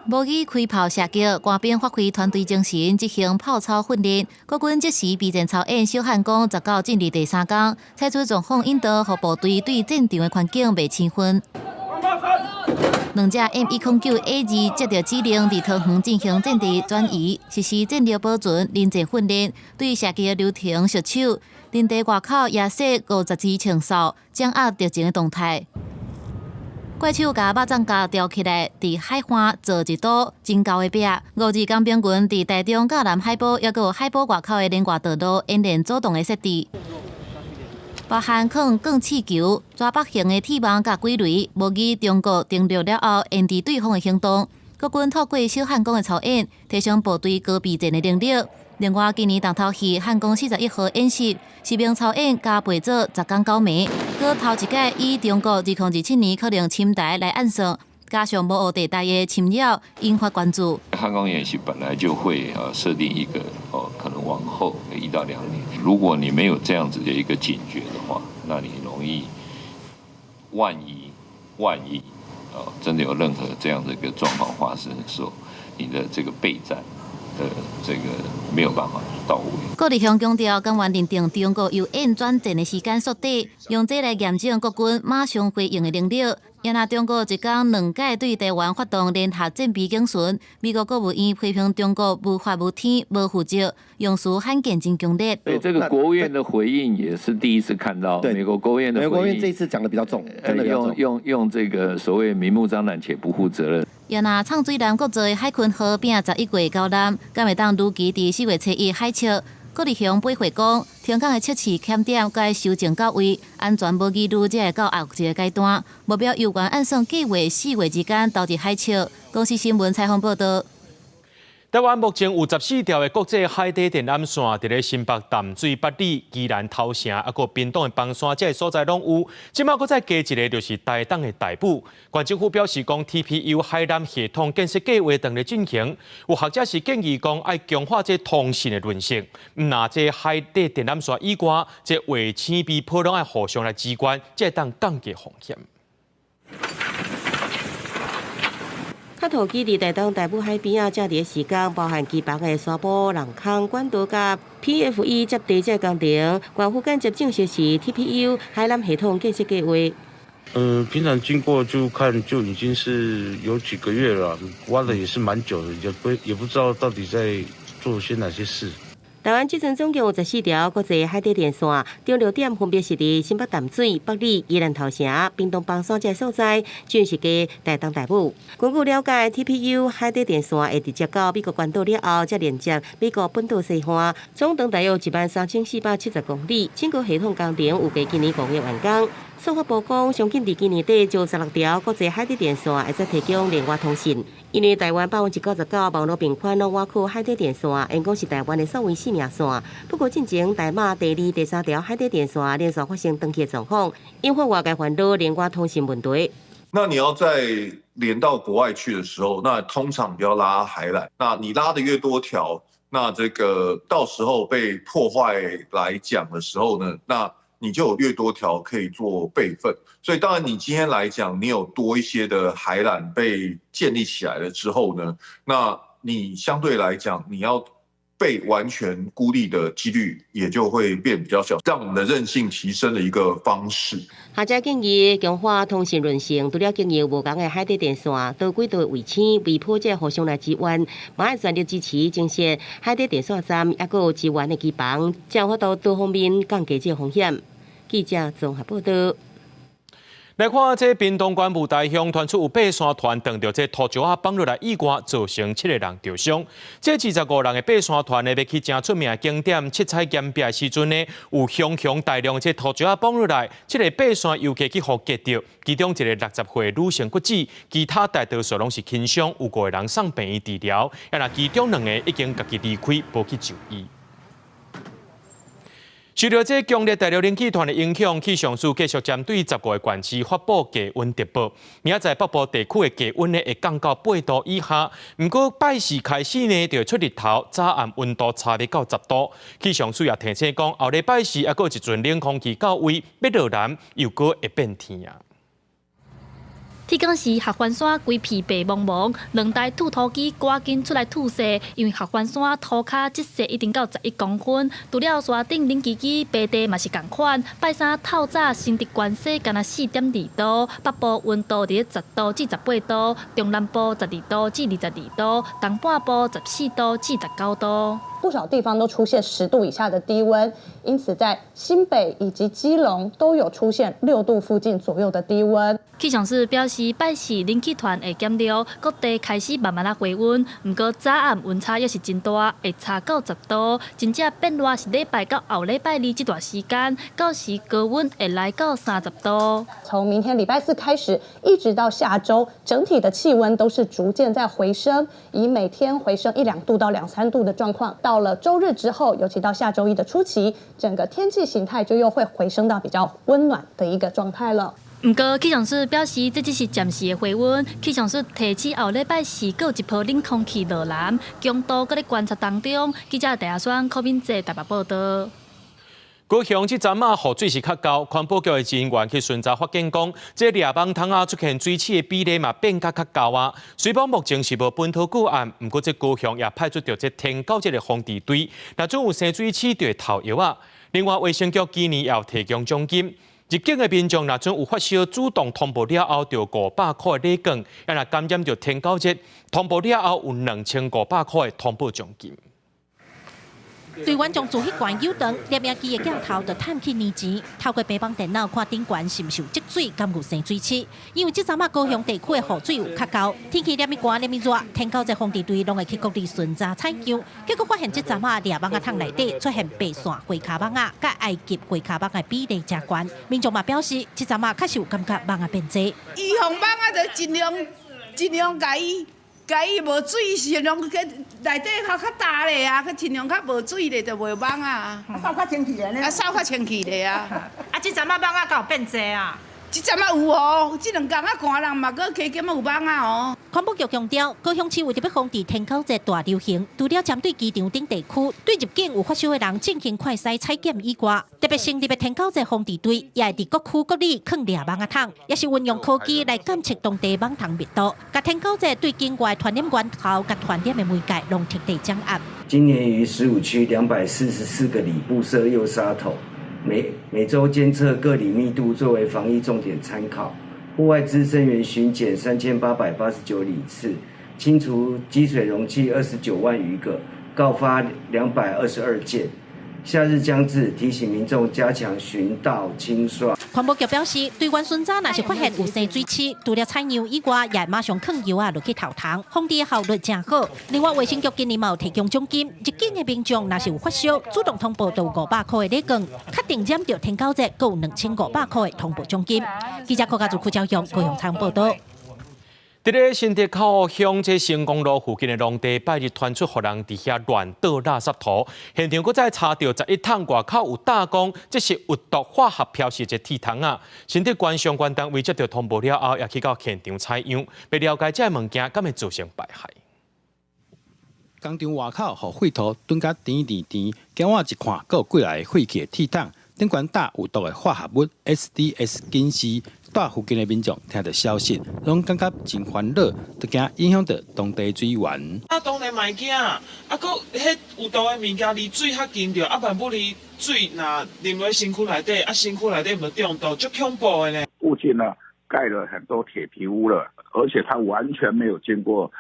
模擬開炮射擊，官兵發揮團隊精神執行炮操訓練。國軍即時備戰操演小漢光19進入第三工，採取狀況引導，予部隊對戰場的環境袂生分。兩隻 M109A2接到指令，佇桃園進行戰地轉移，實施戰力保存、臨戰訓練，對射擊流程熟手。陣地外口也設50支槍哨，掌握敵情的動態。怪手共肉粽鉸吊起來，佇海岸做一堵真厚的壁。52工兵群佇台中佮南海埔，抑閣有海埔外口的連外道路演練阻擋的設置，包含囥鋼刺球、蛇腹型的鐵網佮鬼雷，模擬中國登陸了後沿佇對方的行動。國軍透過小漢光的操演，提升部隊高備戰的能力。另外，今年重頭戲漢光41號演習，實兵操演加倍做10工九暝，閣頭一擺以中國2027年可能侵台來按算，加上模糊地帶的侵擾，引發關注。漢光演習本來就會設定一個哦，可能往後1到2年，如果你沒有這樣子的一個警覺的話，那你容易萬一啊，真的有任何這樣的一個狀況發生的時候，你的這個備戰的這個沒有辦法到位。郭立雄強調，甘願認定中國由演轉戰的時間縮短，用這來驗證國軍馬上回應的能力。也若中國一工兩擺對台灣發動聯合戰備警巡，美國國務院批評中國無法無天、無負責，用詞罕見真強烈。對這個國務院的回應也是第一次看到，美國國務院的回應，美國國務院這一次講得比較重，真的用這個所謂明目張膽且不負責任。也若唱水南國際海鯤號拼11月交艦，敢會當如期佇4月初1海測？郭立雄八會講，停工的測試檢點該修正到位，安全無疑慮，才會到後一個階段。目標猶原按算計劃4月之間投入海測。公視新聞採訪報導。台灣目前有14條的國際海底電纜線，佇咧新北淡水、八里、宜蘭頭城，抑閣屏東的枋山，這个所在攏有。這馬閣再加一个，就是台東的大武。縣政府表示講，TPU 海纜系統建設計畫正咧進行。有學者是建議講，愛強化這通訊的韌性。毋若這海底電纜線以外，這衛星微波攏愛互相來支援，才會當降低風險。較土基佇台東大武海邊仔，這佇時間包含機房的沙坡、人空管道佮 PFE 接地這工程，縣府間接正式是 TPU 海纜系統建設計劃。平常經過就看，就已經是有幾個月了，挖的也是蠻久的，也不知道到底在做些哪些事。台灣這陣總共有14條國際海底電線，著陸點分別是佇新北淡水、八里、宜蘭頭城、屏東枋山這所在，正式加台東大武。根據了解，TPU 海底電線會直接到美國關島了後，才連接美國本島西岸，總長大約13,470公里。整個系統工程預計今年5月完工。数发部講，上緊佇今年底將16條國際海底電線會使提供聯外通訊。因為台灣99%網路頻寬攏倚靠海底電線，因講是台灣的所謂生命線。不過進前台馬第二、第三條海底電線連續發生斷去狀況，引發外界煩惱聯外通訊問題。那你要再連到國外去的時候，那通常就要拉海纜。那你拉的越多條，那這個到時候被破壞來講的時候呢，那你就有越多條可以做備份。所以當然你今天來講，你有多一些的海纜被建立起來了之後呢，那你相對來講，你要被完全孤立的幾率也就會變比較小，讓我們的韌性提升的一個方式。學者建議強化通訊韌性，除了經由無仝的海底電線、多軌道衛星、微波這互相來支援，嘛愛全力支持增設海底電線站，抑閣有支援的機房，才有法度多方面降低這個風險。記者綜合報道。來看這屏東縣霧台鄉傳出有爬山團撞著這土石仔崩落來意外，造成七個人著傷。這25人的爬山團呢，欲去誠出名的景點七彩岩壁的時陣呢，有熊熊大量這土石仔崩落來，七个爬山遊客去予夾著，其中一个60歲女性骨折，其他大多數攏是輕傷，有五個人送病院治療，啊若其中兩個已經家己離開，無去就醫。受著這強烈對流冷氣團的影響，氣象署繼續針對15個縣市發布低溫特報。明仔載北部地區的低溫呢會降到8度以下，毋過拜四開始呢就會出日頭，早暗溫度差欲到10度。氣象署也提醒講，後禮拜四猶閣有一陣冷空氣到位，欲落南又閣會變天啊。天光時，合歡山規片白茫茫，兩台吐土機趕緊出來吐雪，因為合歡山塗跤積雪已經到11公分。除了山頂冷吱吱，平地嘛是仝款。拜三透早新竹關西干焦4.2度，北部溫度佇咧10度至18度，中南部12度至22度，東半部14度至19度。不少地方都出現10度以下的低溫，因此在新北以及基隆都有出現6度附近左右的低溫。氣象署表示，拜四冷氣團會減弱，各地開始慢慢仔回溫。毋過早暗溫差也是真大，會差到10度。真正變熱是禮拜到後禮拜二這段時間，到時高溫會來到30度。從明天禮拜四開始，一直到下週，整體的氣溫都是逐漸在回升，以每天回升一兩度到兩三度的狀況。到了週日之後，尤其到下週一的初期，整個天氣形態就又會回升到比較溫暖的一個狀態了。毋過氣象署表示，這只是暫時的回溫。氣象署提醒後禮拜四閣有一波冷空氣落南，強度閣咧觀察當中。記者鄭亞雙、柯敏哲台北報道。高雄這陣仔雨水是較厚，環保局的人員去巡查發現講，這掠蠓桶仔出現水刺的比例嘛變較較高啊。雖罔目前是無本土個案，毋過這高雄也派出著這天狗這个防治隊，若準有生水刺就會投藥仔。另外，衛生局今年也有提供獎金。入境的民眾若準有發燒，主動通報了後，著500箍的禮券；啊若感染著天狗熱，通報了後有2500箍的通報獎金。隊員將自彼懸誘長，攝影機的鏡頭就探去年前，透過平板電腦看頂懸是毋是有積水，敢有生水刺。因為這陣仔高雄地區的雨水有較厚，天氣連日寒連日熱，天狗這防治隊攏會去各地巡查採樣，結果發現這陣仔掠蠓仔桶內底出現白線灰跤蠓仔，佮埃及灰跤蠓的比例誠懸。民眾嘛表示，這陣仔確實有感覺蠓仔變濟。預防蠓仔就盡量盡量共伊。共伊無水，盡量去內底較較焦咧啊，較盡量較無水咧，就袂蠓仔。掃較清氣咧。啊，掃較清氣咧啊。啊，這陣仔蠓仔敢有變濟啊？這陣仔有哦，這兩工仔寒人嘛，閣加減有蠓仔哦。環保局強調，高雄市為著欲防治天狗熱大流行，除了針對機場等地區對入境有發燒的人進行快篩採檢以外，特別成立的天狗熱防治隊，也會佇各區各里囥掠蠓仔桶，也是運用科技來監測當地蠓蟲密度，共天狗熱對境外傳染源頭佮傳染的媒介攏徹底掌握。今年於15區244個里布設誘殺桶，每每週監測各里密度作為防疫重點參考。戶外孳生源巡檢3889里次，清除積水容器29萬餘個，告發222件。夏日將至，提醒民眾加強巡道清刷。環保局表示，隊員巡查若是發現有生水螭，除了採樣以外，也馬上囥藥仔落去頭蟲，防治效率誠好。另外，衛生局今年嘛有提供獎金，入境的民眾若是有發燒，主動通報就有500塊的禮券，確定染著天狗熱，閣有2500塊的通報獎金。記者柯家祖、柯昭勇高雄採訪報導。佇咧新竹口鄉這成功路附近的農地，拜日傳出予人佇遐亂倒垃圾塗，現場閣再查著11桶外口有貼講，這是有毒化學標示的鐵桶仔。新竹縣相關單位接到通報了後，也去到現場採樣，欲了解這个物件敢會造成排害。工廠外口予廢塗囤甲甜甜甜，鏡我一看，閣有幾來廢棄的鐵桶，頂懸貼有毒的化合物 SDS 警示。蹛附近的民眾聽著消息，攏感覺真煩惱，就驚影響著當地水源。啊，當然嘛會驚，啊，閣彼有毒的物件離水較近著，啊，萬不離水若淋落身軀內底，啊，身軀內底毋著中毒，足恐怖的呢。附近呢蓋了很多鐵皮屋了，而且它完全沒有經過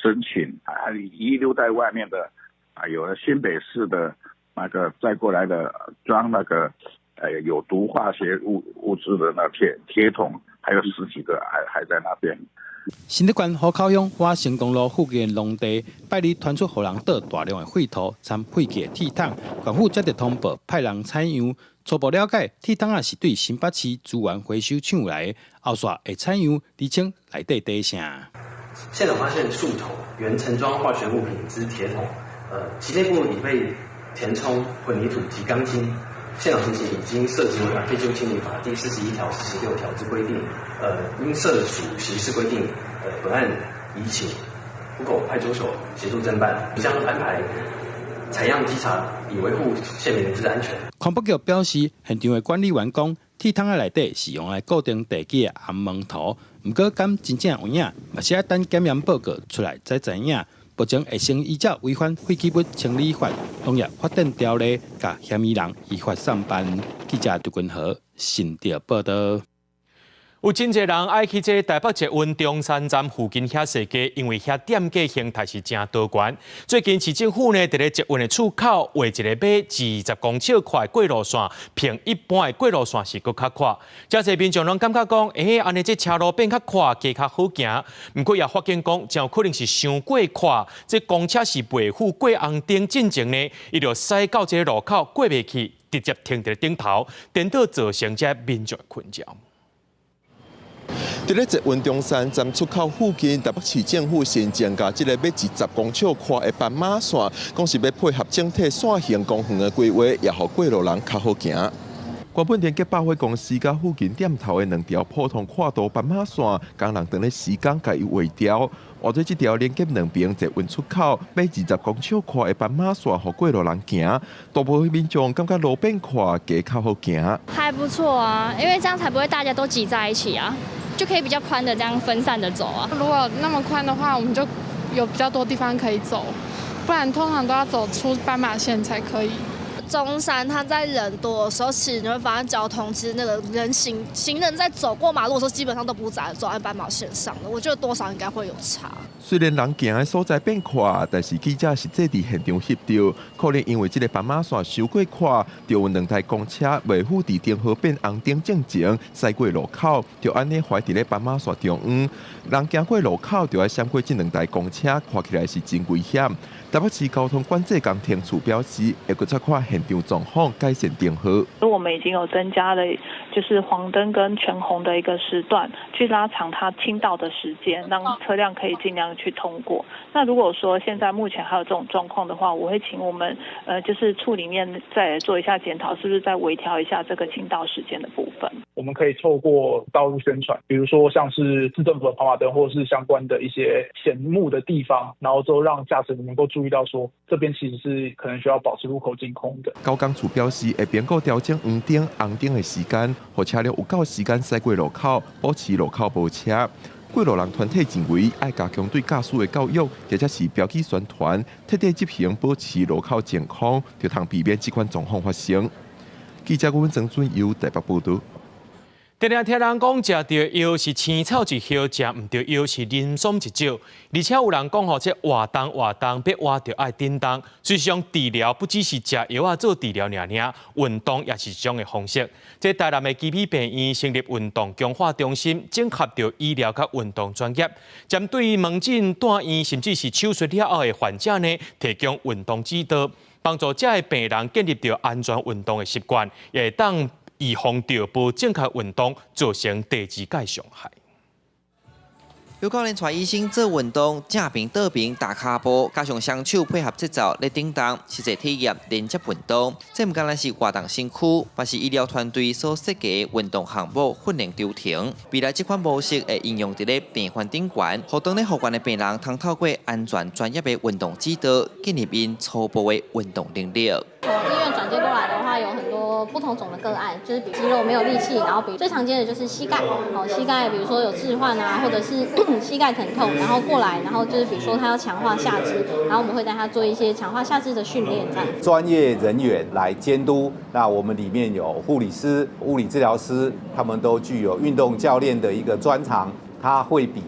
申請，啊，遺留在外面的，啊，有了新北市的那個載過來的裝那個。有毒化學物質的那鐵桶，還有十幾個還在那邊。新竹縣湖口鄉華成公路附近的農地，拜日傳出予人倒大量的廢塗摻廢棄的鐵桶，縣府接著通報，派人採樣，初步了解，鐵桶仔是對新北市資源回收廠來的，後續會採樣釐清內底底啥。現場發現數桶原盛裝化學物品之鐵桶，其內部已被填充混凝土及鋼筋。現場情形已經涉及違反廢棄物清理法第41條、46條之規定，應涉屬刑事規定，本案已請湖口派出所協助偵辦，將安排採樣稽查，以維護縣民之安全。環保局表示，現場的管理員講，鐵桶仔內底是用來固定地基的紅毛塗，毋過敢真正有影，嘛是愛等檢驗報告出來才知影。目前會先依照違反廢棄物清理法、農業發展條例，共嫌疑人依法送辦。記者杜君和新竹報導。有真濟人愛去這台北捷運中山站附近遐踅街，因為遐店家形態是誠多元。最近市政府呢，佇咧捷運的出口畫一个欲20公尺寬的過路線，比一般的過路線是閣較闊。誠濟民眾攏感覺講，欸，按呢這車路變較闊，街較好行。毋過也發現講，誠有可能是傷過闊，這公車是袂赴過紅燈進前呢，伊就駛到這个路口過袂去，直接停佇頂頭，顛倒造成這民眾困擾。佇咧捷運中山站出口附近，台北市政府新增加這个欲20公尺寬的斑馬線，講是欲配合整體線形公園的規劃，也予過路人較好行。原本連結百貨公司佮附近店頭的兩條普通闊度斑馬線，工人當咧施工共伊劃掉，換做這條連結兩爿捷運出口，欲20公尺寬的斑馬線，予過路人行。大部分民眾感覺路變闊，街較好行。還不錯啊，因為這樣才不會大家都擠在一起啊，就可以比較寬的這樣分散的走啊。如果那麼寬的話，我們就有比較多地方可以走，不然通常都要走出斑馬線才可以。中山，它在人多的時候，其實你會發現交通其實那個人行行人在走過馬路的時候，基本上都不在走在斑馬線上的。我覺得多少應該會有差。雖然人行的所在變闊，但是記者實際佇現場翕著，可能因為這个斑馬線傷過闊，就有兩台公車袂赴佇燈號變紅燈進前，駛過路口，就按呢橫佇咧斑馬線中央。人行過路口就愛閃過這兩台公車，看起來是真危險。台北市交通管制工程處表示，會閣再看現場狀況改善燈號。我們已經有增加了，就是黃燈跟全紅的一個時段，去拉長它清道的時間，讓車輛可以盡量去通過。那如果說現在目前還有這種狀況的話，我會請我們就是處裡面再做一下檢討，是不是再微調一下這個清道時間的部分？我們可以透過道路宣傳，比如說像是市政府的跑馬燈，或者是相關的一些顯目的地方，然後都讓駕駛能夠注意到說，這邊其實是可能需要保持路口淨空的。交工處表示，會評估調整黃燈、紅燈的時間，予車輛有夠時間駛過路口，保持路口無車。過路人團體認為，愛加強對駕駛的教育，或者是標記宣傳，徹底執行保持路口淨空，就通避免這款狀況發生。記者郭文曾俊由台北報導。定定聽人講，食著藥是青草一葉，食毋著藥是人參一石。而且有人講吼，這活動活動，欲活著愛振動。事實上，治療不只是食藥仔做治療爾爾，運動也是一種的方式。這台南的基美病院成立運動強化中心，整合著醫療佮運動專業，針對門診、住院甚至是手術了後的患者呢，提供運動指導，幫助這的病人建立著安全運動的習慣，也會當預防著無正確運動造成第二屆傷害。有教練帶醫生做運動，正平倒平踏跤步，加上雙手配合節奏咧振動，實際體驗連接運動。這毋單單是活動身軀，嘛是醫療團隊所設計的運動項目訓練流程。未來這款模式會應用佇咧病患頂懸，予當咧復原的病人通透過安全專業的運動指導，建立𪜶初步的運動能力。從醫院轉接過來的話，有很多不同種的個案，就是比肌肉沒有力氣，然後比最常見的就是膝蓋，哦，膝蓋比如說有置換啊，或者是膝蓋疼痛，然後過來，然後就是比如說他要強化下肢，然後我們會帶他做一些強化下肢的訓練，這樣子。專業人員來監督，那我們裡面有護理師、物理治療師，他們都具有運動教練的一個專長，他會比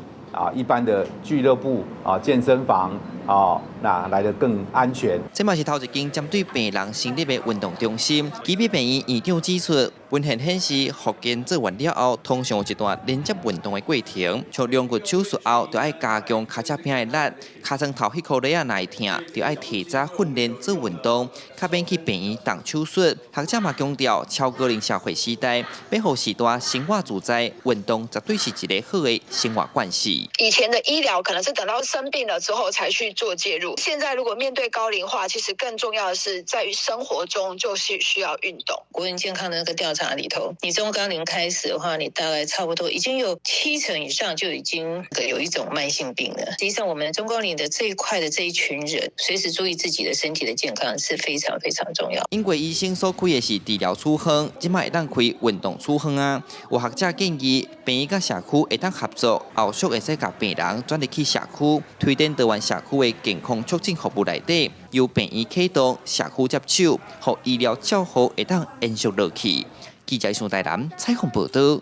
一般的俱樂部啊健身房啊那來得更安全。這嘛是頭一間針對病人成立的運動中心。基美病院院長指出，文獻顯示，復健做完了後，通常有一段連接運動的過程。像龍骨手術後，就愛加強跤脊餅的力；尻川頭彼箍螺仔若會疼，就愛提早訓練做運動，較免去病院動手術。學者嘛強調，超高齡社會時代，欲予序大生活自在，運動絕對是一個好的生活慣勢。以前的醫療可能是等到生病了之後才去做介入，現在如果面對高齡化，其實更重要的是在於生活中就是需要運動。國人健康的那個調查裡頭，你中高齡開始的話，你大概差不多已經有70%以上就已經有一種慢性病了。實際上，我們中高齡的這一塊的這一群人，隨時注意自己的身體的健康是非常非常重要。英國醫生所開的是治療處方，這擺會當開運動處方啊。有學者建議，病院佮社區會當合作，後續會使共病人轉入去社區，推展多元社區的健康促進服務內底，由病院啟動，社區接手，予醫療照護會當延續落去。記者上台南採訪報導。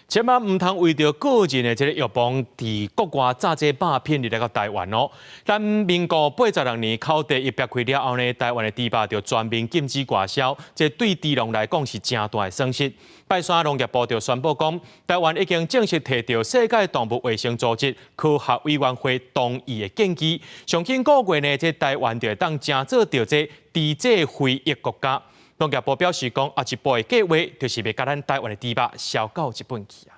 千萬毋通為著個人的這個欲望，佇國外炸這肉品入來到台灣哦。咱民國86年口蹄疫爆開了後呢，台灣的豬肉就全面禁止外銷，這對豬農來講是誠大的損失。拜三農業部就宣布講，台灣已經正式提著世界動物衛生組織科學委員會同意的建議，上緊個月呢，這台灣就會當成做著這豬隻非疫國家。農業部表示講，下一步的計劃就是欲共咱台灣的豬肉銷到日本去啊。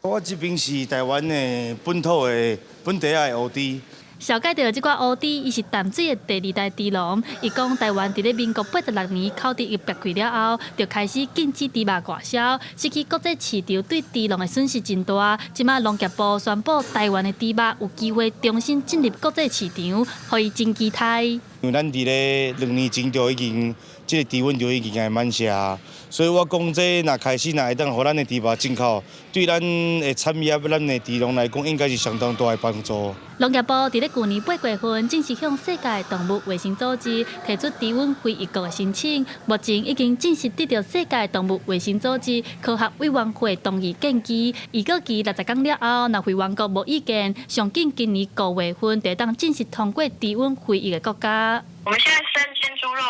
我這邊是台灣的本土的本地的烏豬。紹介著這寡烏豬，伊是淡水的第二代豬農。伊講，台灣佇咧民國86年口蹄疫爆開了後，就開始禁止豬肉外銷，失去國際市場對豬農的損失真大。這馬農業部宣布，台灣的豬肉有機會重新進入國際市場，予伊真期待。因為咱佇咧2年前就已經，這個豬瘟就已經來滿瀉，所以我講這若開始若會當予咱的豬肉進口，對咱的產業、咱的豬農來講，應該是相當大的幫助。農業部佇咧舊年8月份正式向世界動物衛生組織提出豬瘟非疫國的申請，目前已經正式得到世界動物衛生組織科學委員會同意建議。預告期60天了後，若會員國無意見，上緊今年5月份就會當正式通過豬瘟非疫的國家。我們現在生鮮豬肉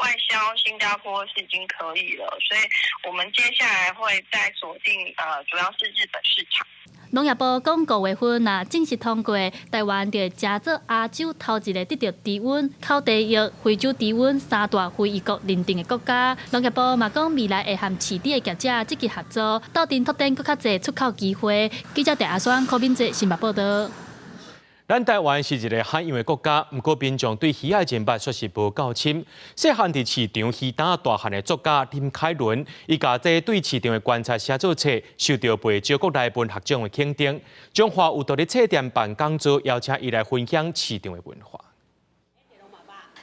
外銷新加坡是已經可以了，所以我們接下來會再鎖定主要是日本市場。農業部講，5月份若正式通過，台灣就會成做亞洲頭一个得著豬瘟、口蹄疫、非洲豬瘟三大非疫國認定的國家。農業部嘛講，未來會和飼豬的業者積極合作，鬥陣拓展閣較濟出口機會。記者鄭阿雙、柯敏哲新北報導。咱台灣是一个海洋的國家，毋過民眾對魚仔認捌卻是無夠深。細漢佇市場魚擔大漢的作家林凱倫，伊共這對市場的觀察寫做冊，受著袂少國內文學獎的肯定。中華有獨立冊店辦講座，邀請伊來分享市場的文化。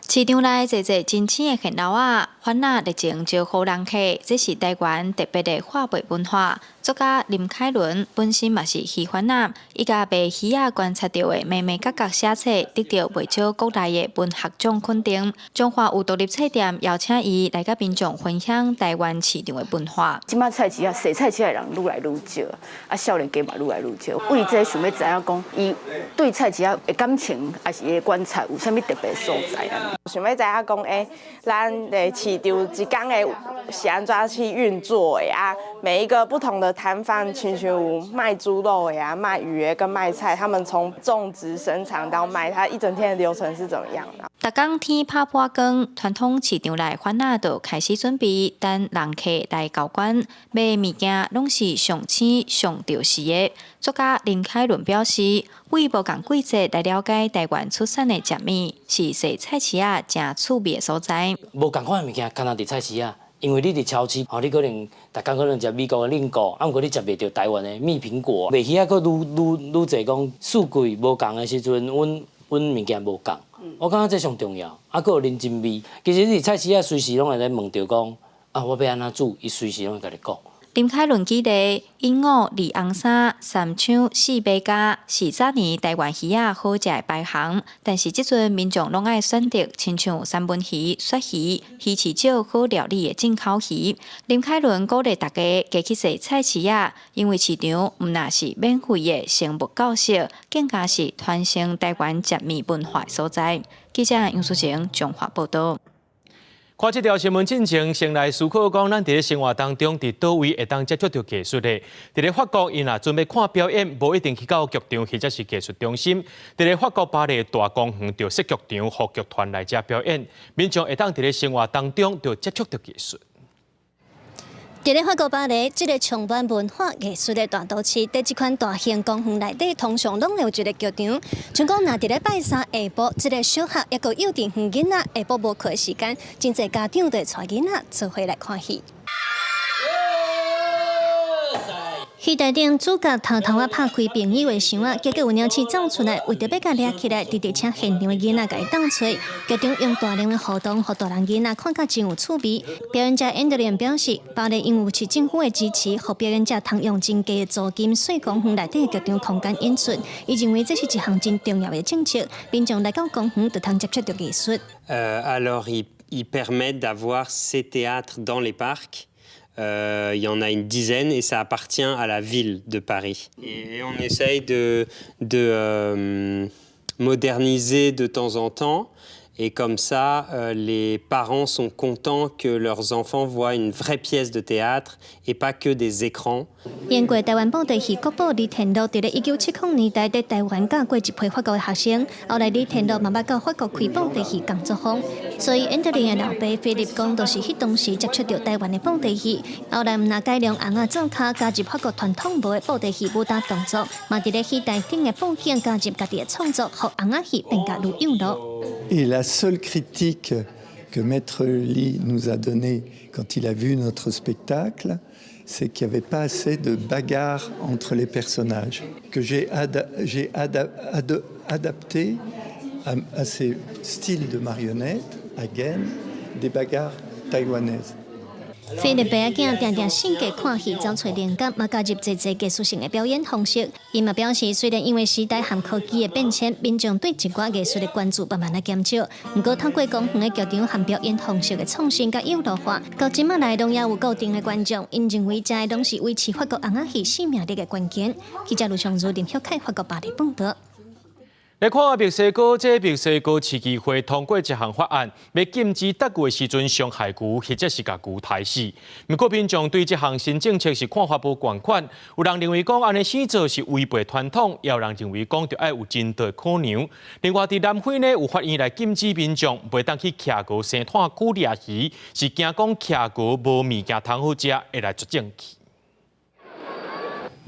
市場內濟濟真鮮的現撈仔，番仔熱情招呼人客，這是台灣特別的販賣文化。作家林凱倫本身嘛是魚販仔，伊共賣魚仔觀察著的眉眉角角寫冊，得著袂少國內的文學獎肯定。彰化有獨立冊店邀請伊來佮民眾分享台灣市場的文化。這擺菜市仔，踅菜市仔的人愈來愈少，啊，少年家嘛愈來愈少。為這想欲知影講，伊對菜市仔的感情，抑是伊的觀察有啥物特別所在按呢？想欲知影講，欸，咱的市場一工的是按怎去運作的啊？每一個不同的攤販，親像有賣豬肉的啊、賣魚的跟賣菜，他們從種植、生產到賣，他一整天的流程是怎麼樣的？逐工天拍破光，傳統市場內販仔就開始準備等人客來交關，買物件攏是上鮮上著時的。作家林凱倫表示，為無仝季節來了解台灣出產的食物，是踅菜市仔誠趣味的所在。無仝款的物件，干焦佇菜市仔。因為你佇超市，吼，你可能逐工可能食美國的冷果，啊，毋過你食袂著台灣的蜜蘋果。賣魚仔閣愈愈愈濟講四季無仝的時陣，阮阮物件無仝。我感覺這上重要，啊，閣有人情味。其實你佇菜市仔隨時攏會使問著講，啊，我欲按怎煮，伊隨時攏會共你講。林凱倫舉例，鸚鵡二紅衫、三槍四馬家是早年台灣魚仔好食的排行，但是這陣民眾攏愛選擇親像三文魚、鱈魚、魚翅少好料理的進口魚。林凱倫鼓勵大家加去踅菜市仔，因為市場毋但是免費的生物教室，更加是傳承台灣食物文化的所在。記者楊淑晴彰化報導。看這條新聞進前，先來思考講，咱佇咧生活當中，佇佗位會當接觸著藝術的？佇咧法國，𪜶若準備看表演，無一定去到劇場或者是藝術中心。佇咧法國巴黎大公園就設劇場，予劇團來遮表演，民眾會當佇咧生活當中就接觸著藝術。佇咧法國巴黎，這个充滿文化藝術的大都市，佇這款大型公園內底，通常攏會有一个劇場。像講，若佇咧拜三下晡，這个小學抑閣幼稚園囡仔下晡無課的時間，真濟家長就會帶囡仔做伙來看戲。戲台頂主角偷偷仔拍開朋友的箱仔，結果有貓鼠走出來，為著欲共掠起來，直直請現場的囡仔共伊鬥揣。劇場用大量的互動，予大人囡仔看甲真有趣味。表演者安德烈表示，巴黎因為有市政府的支持，予表演者通用真低的租金，細公園內底的劇場空間演出。伊認為這是一項真重要的政策，民眾來到公園就通接觸著藝術。 Alors, ils permettent d'avoir ces théâtres dans les parcs. Il y en a une dizaine et ça appartient à la ville de Paris. Et on essaye de moderniser de temps en temps. Et comme ça, les parents sont contents que leurs enfants voient une vraie pièce de théâtre et pas que des écrans. 英國台灣布袋戲國寶李天祿佇咧1970年代佇台灣教過一批法國的學生，後來李天祿嘛捌到法國開布袋戲工作坊，所以安德烈的老爸菲利講，就是彼當時接觸著台灣的布袋戲，後來毋但改良尪仔做跤，加入法國傳統無的布袋戲舞蹈動作，嘛佇咧戲台頂的布景加入家己的創作，予尪仔戲變甲愈有樂。 Et la seule critique que Maître Lee nous a donnée quand il a vu notre spectacle, c'est qu'il n'y avait pas assez de bagarres entre les personnages, que j'ai adapté à ces styles de marionnettes, à gaine, des bagarres taïwanaises. 菲律賓仔囝定定性格看戲走揣靈感，嘛加入濟濟藝術性的表演方式。伊嘛表示，雖然因為時代和科技的變遷，民眾對一寡藝術的關注慢慢仔減少，毋過透過公園的劇場和表演方式的創新佮幼樂化，到這馬來攏猶有固定的觀眾。𪜶認為這攏是維持法國尪仔戲生命力的關鍵。記者盧尚如、林曉凱，法國巴黎報導。來看墨西哥，這墨西哥市議會通過一項法案，欲禁止鬥牛的時陣傷害牛，或者是共牛刣死。毋過民眾對這項新政策是看法無仝款，有人認為講按呢生做是違背傳統，也有人認為講著愛有針對考量。另外，佇南非呢，有法院來禁止民眾袂當去騎牛生炭區掠魚，是驚講騎牛無物件通好食，會來絕種去。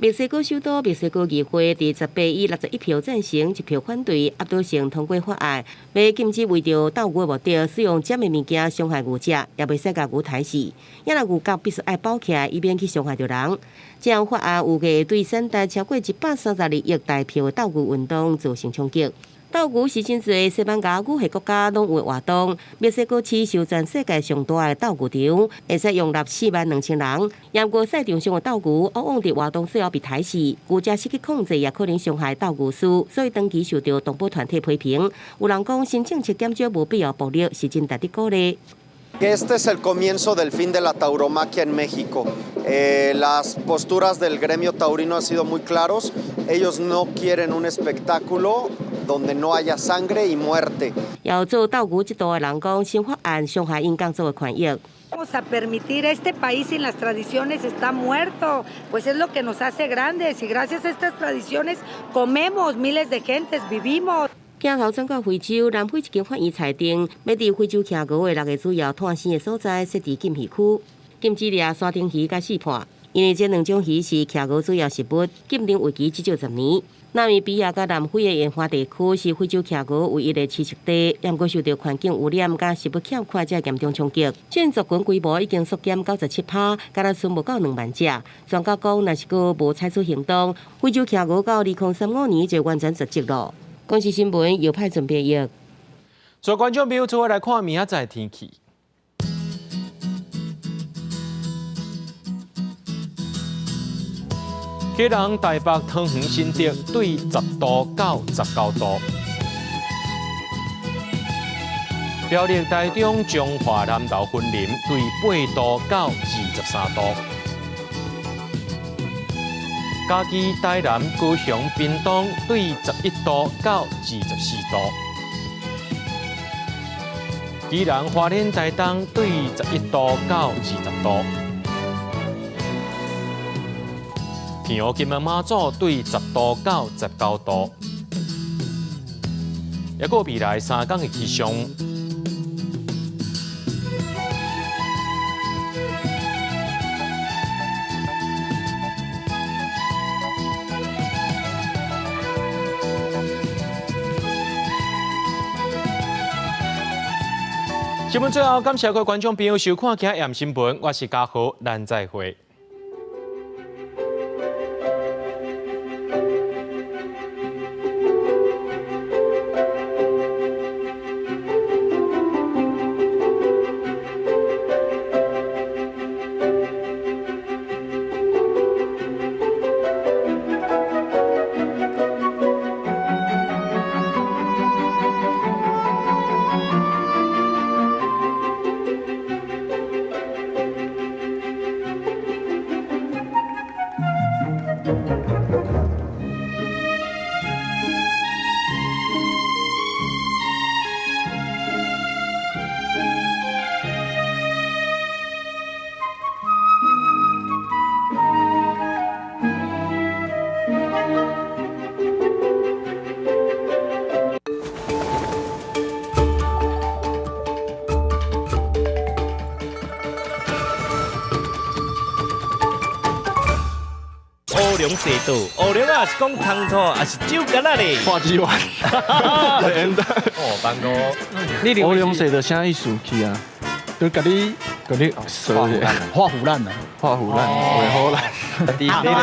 墨西哥首都墨西哥議會佇18以61票贊成、1票反對，壓倒性通過法案，欲禁止為著鬥牛的目的使用針的物件傷害牛隻，也袂使共牛刣死。也若牛角必須愛包起來，以免去傷害著人。這項法案預計對產值超過132億台票的鬥牛運動造成衝擊。鬥牛是真濟西班牙語系國家攏有活動。墨西哥市是全世界上大的鬥牛場，會使容納4萬2千人。不過賽場上的鬥牛往往佇活動最後被刣死，牛隻失去控制也可能傷害鬥牛士，所以長期受到動保團體批評。有人講新政策減少無必要暴力，是真值得鼓勵。 Este es el comienzo del fin de la tauromaquia en México. Las posturas del gremio taurino han sido muy claros. Ellos no quieren un espectáculo donde no haya sangre y muerte. 有做鬥牛這道的人講，新法案傷害𪜶工作的權益。 Vamos a permitir este país sin las tradiciones está muerto, pues es lo que nos hace grandes y gracias a estas tradiciones comemos miles de gentes, vivimos. 鏡頭轉到非洲，南非一間法院裁定，欲佇非洲企鵝的六个主要湠生的所在設置禁漁區，禁止掠沙丁魚佮四泮，因為這兩種魚是企鵝主要食物，禁令為期至少10年。納米比亞佮南非的沿海地區是非洲企鵝唯一的棲息地，毋過受到環境污染佮食物欠缺這嚴重衝擊，整族群規模已經縮減97%，敢若賰無夠2萬隻。專家講，若是閣無採取行動，非洲企鵝到2035年就完全絕跡囉。公視新聞姚派準備譯。所以觀眾朋友，做伙來看明仔載天氣。基隆、台北、桃園、新竹對10度到19度。苗栗、台中、彰化、南投、雲林對8度到23度。嘉義、台南、高雄、屏東對11度到24度。宜蘭、花蓮、台東對11度到20度。澎湖、金門、馬祖對10度到19度。抑閣未來3天的氣象。新聞最後，感謝各位觀眾朋友收看今日新聞，我是嘉豪，咱再會。烏龍茶道，烏龍啊是講湯土，還是酒柑仔咧？花枝丸。哦，班哥，烏龍茶道啥意思去啊？就共你共你畫虎爛，畫虎爛啊，畫虎爛，畫虎爛。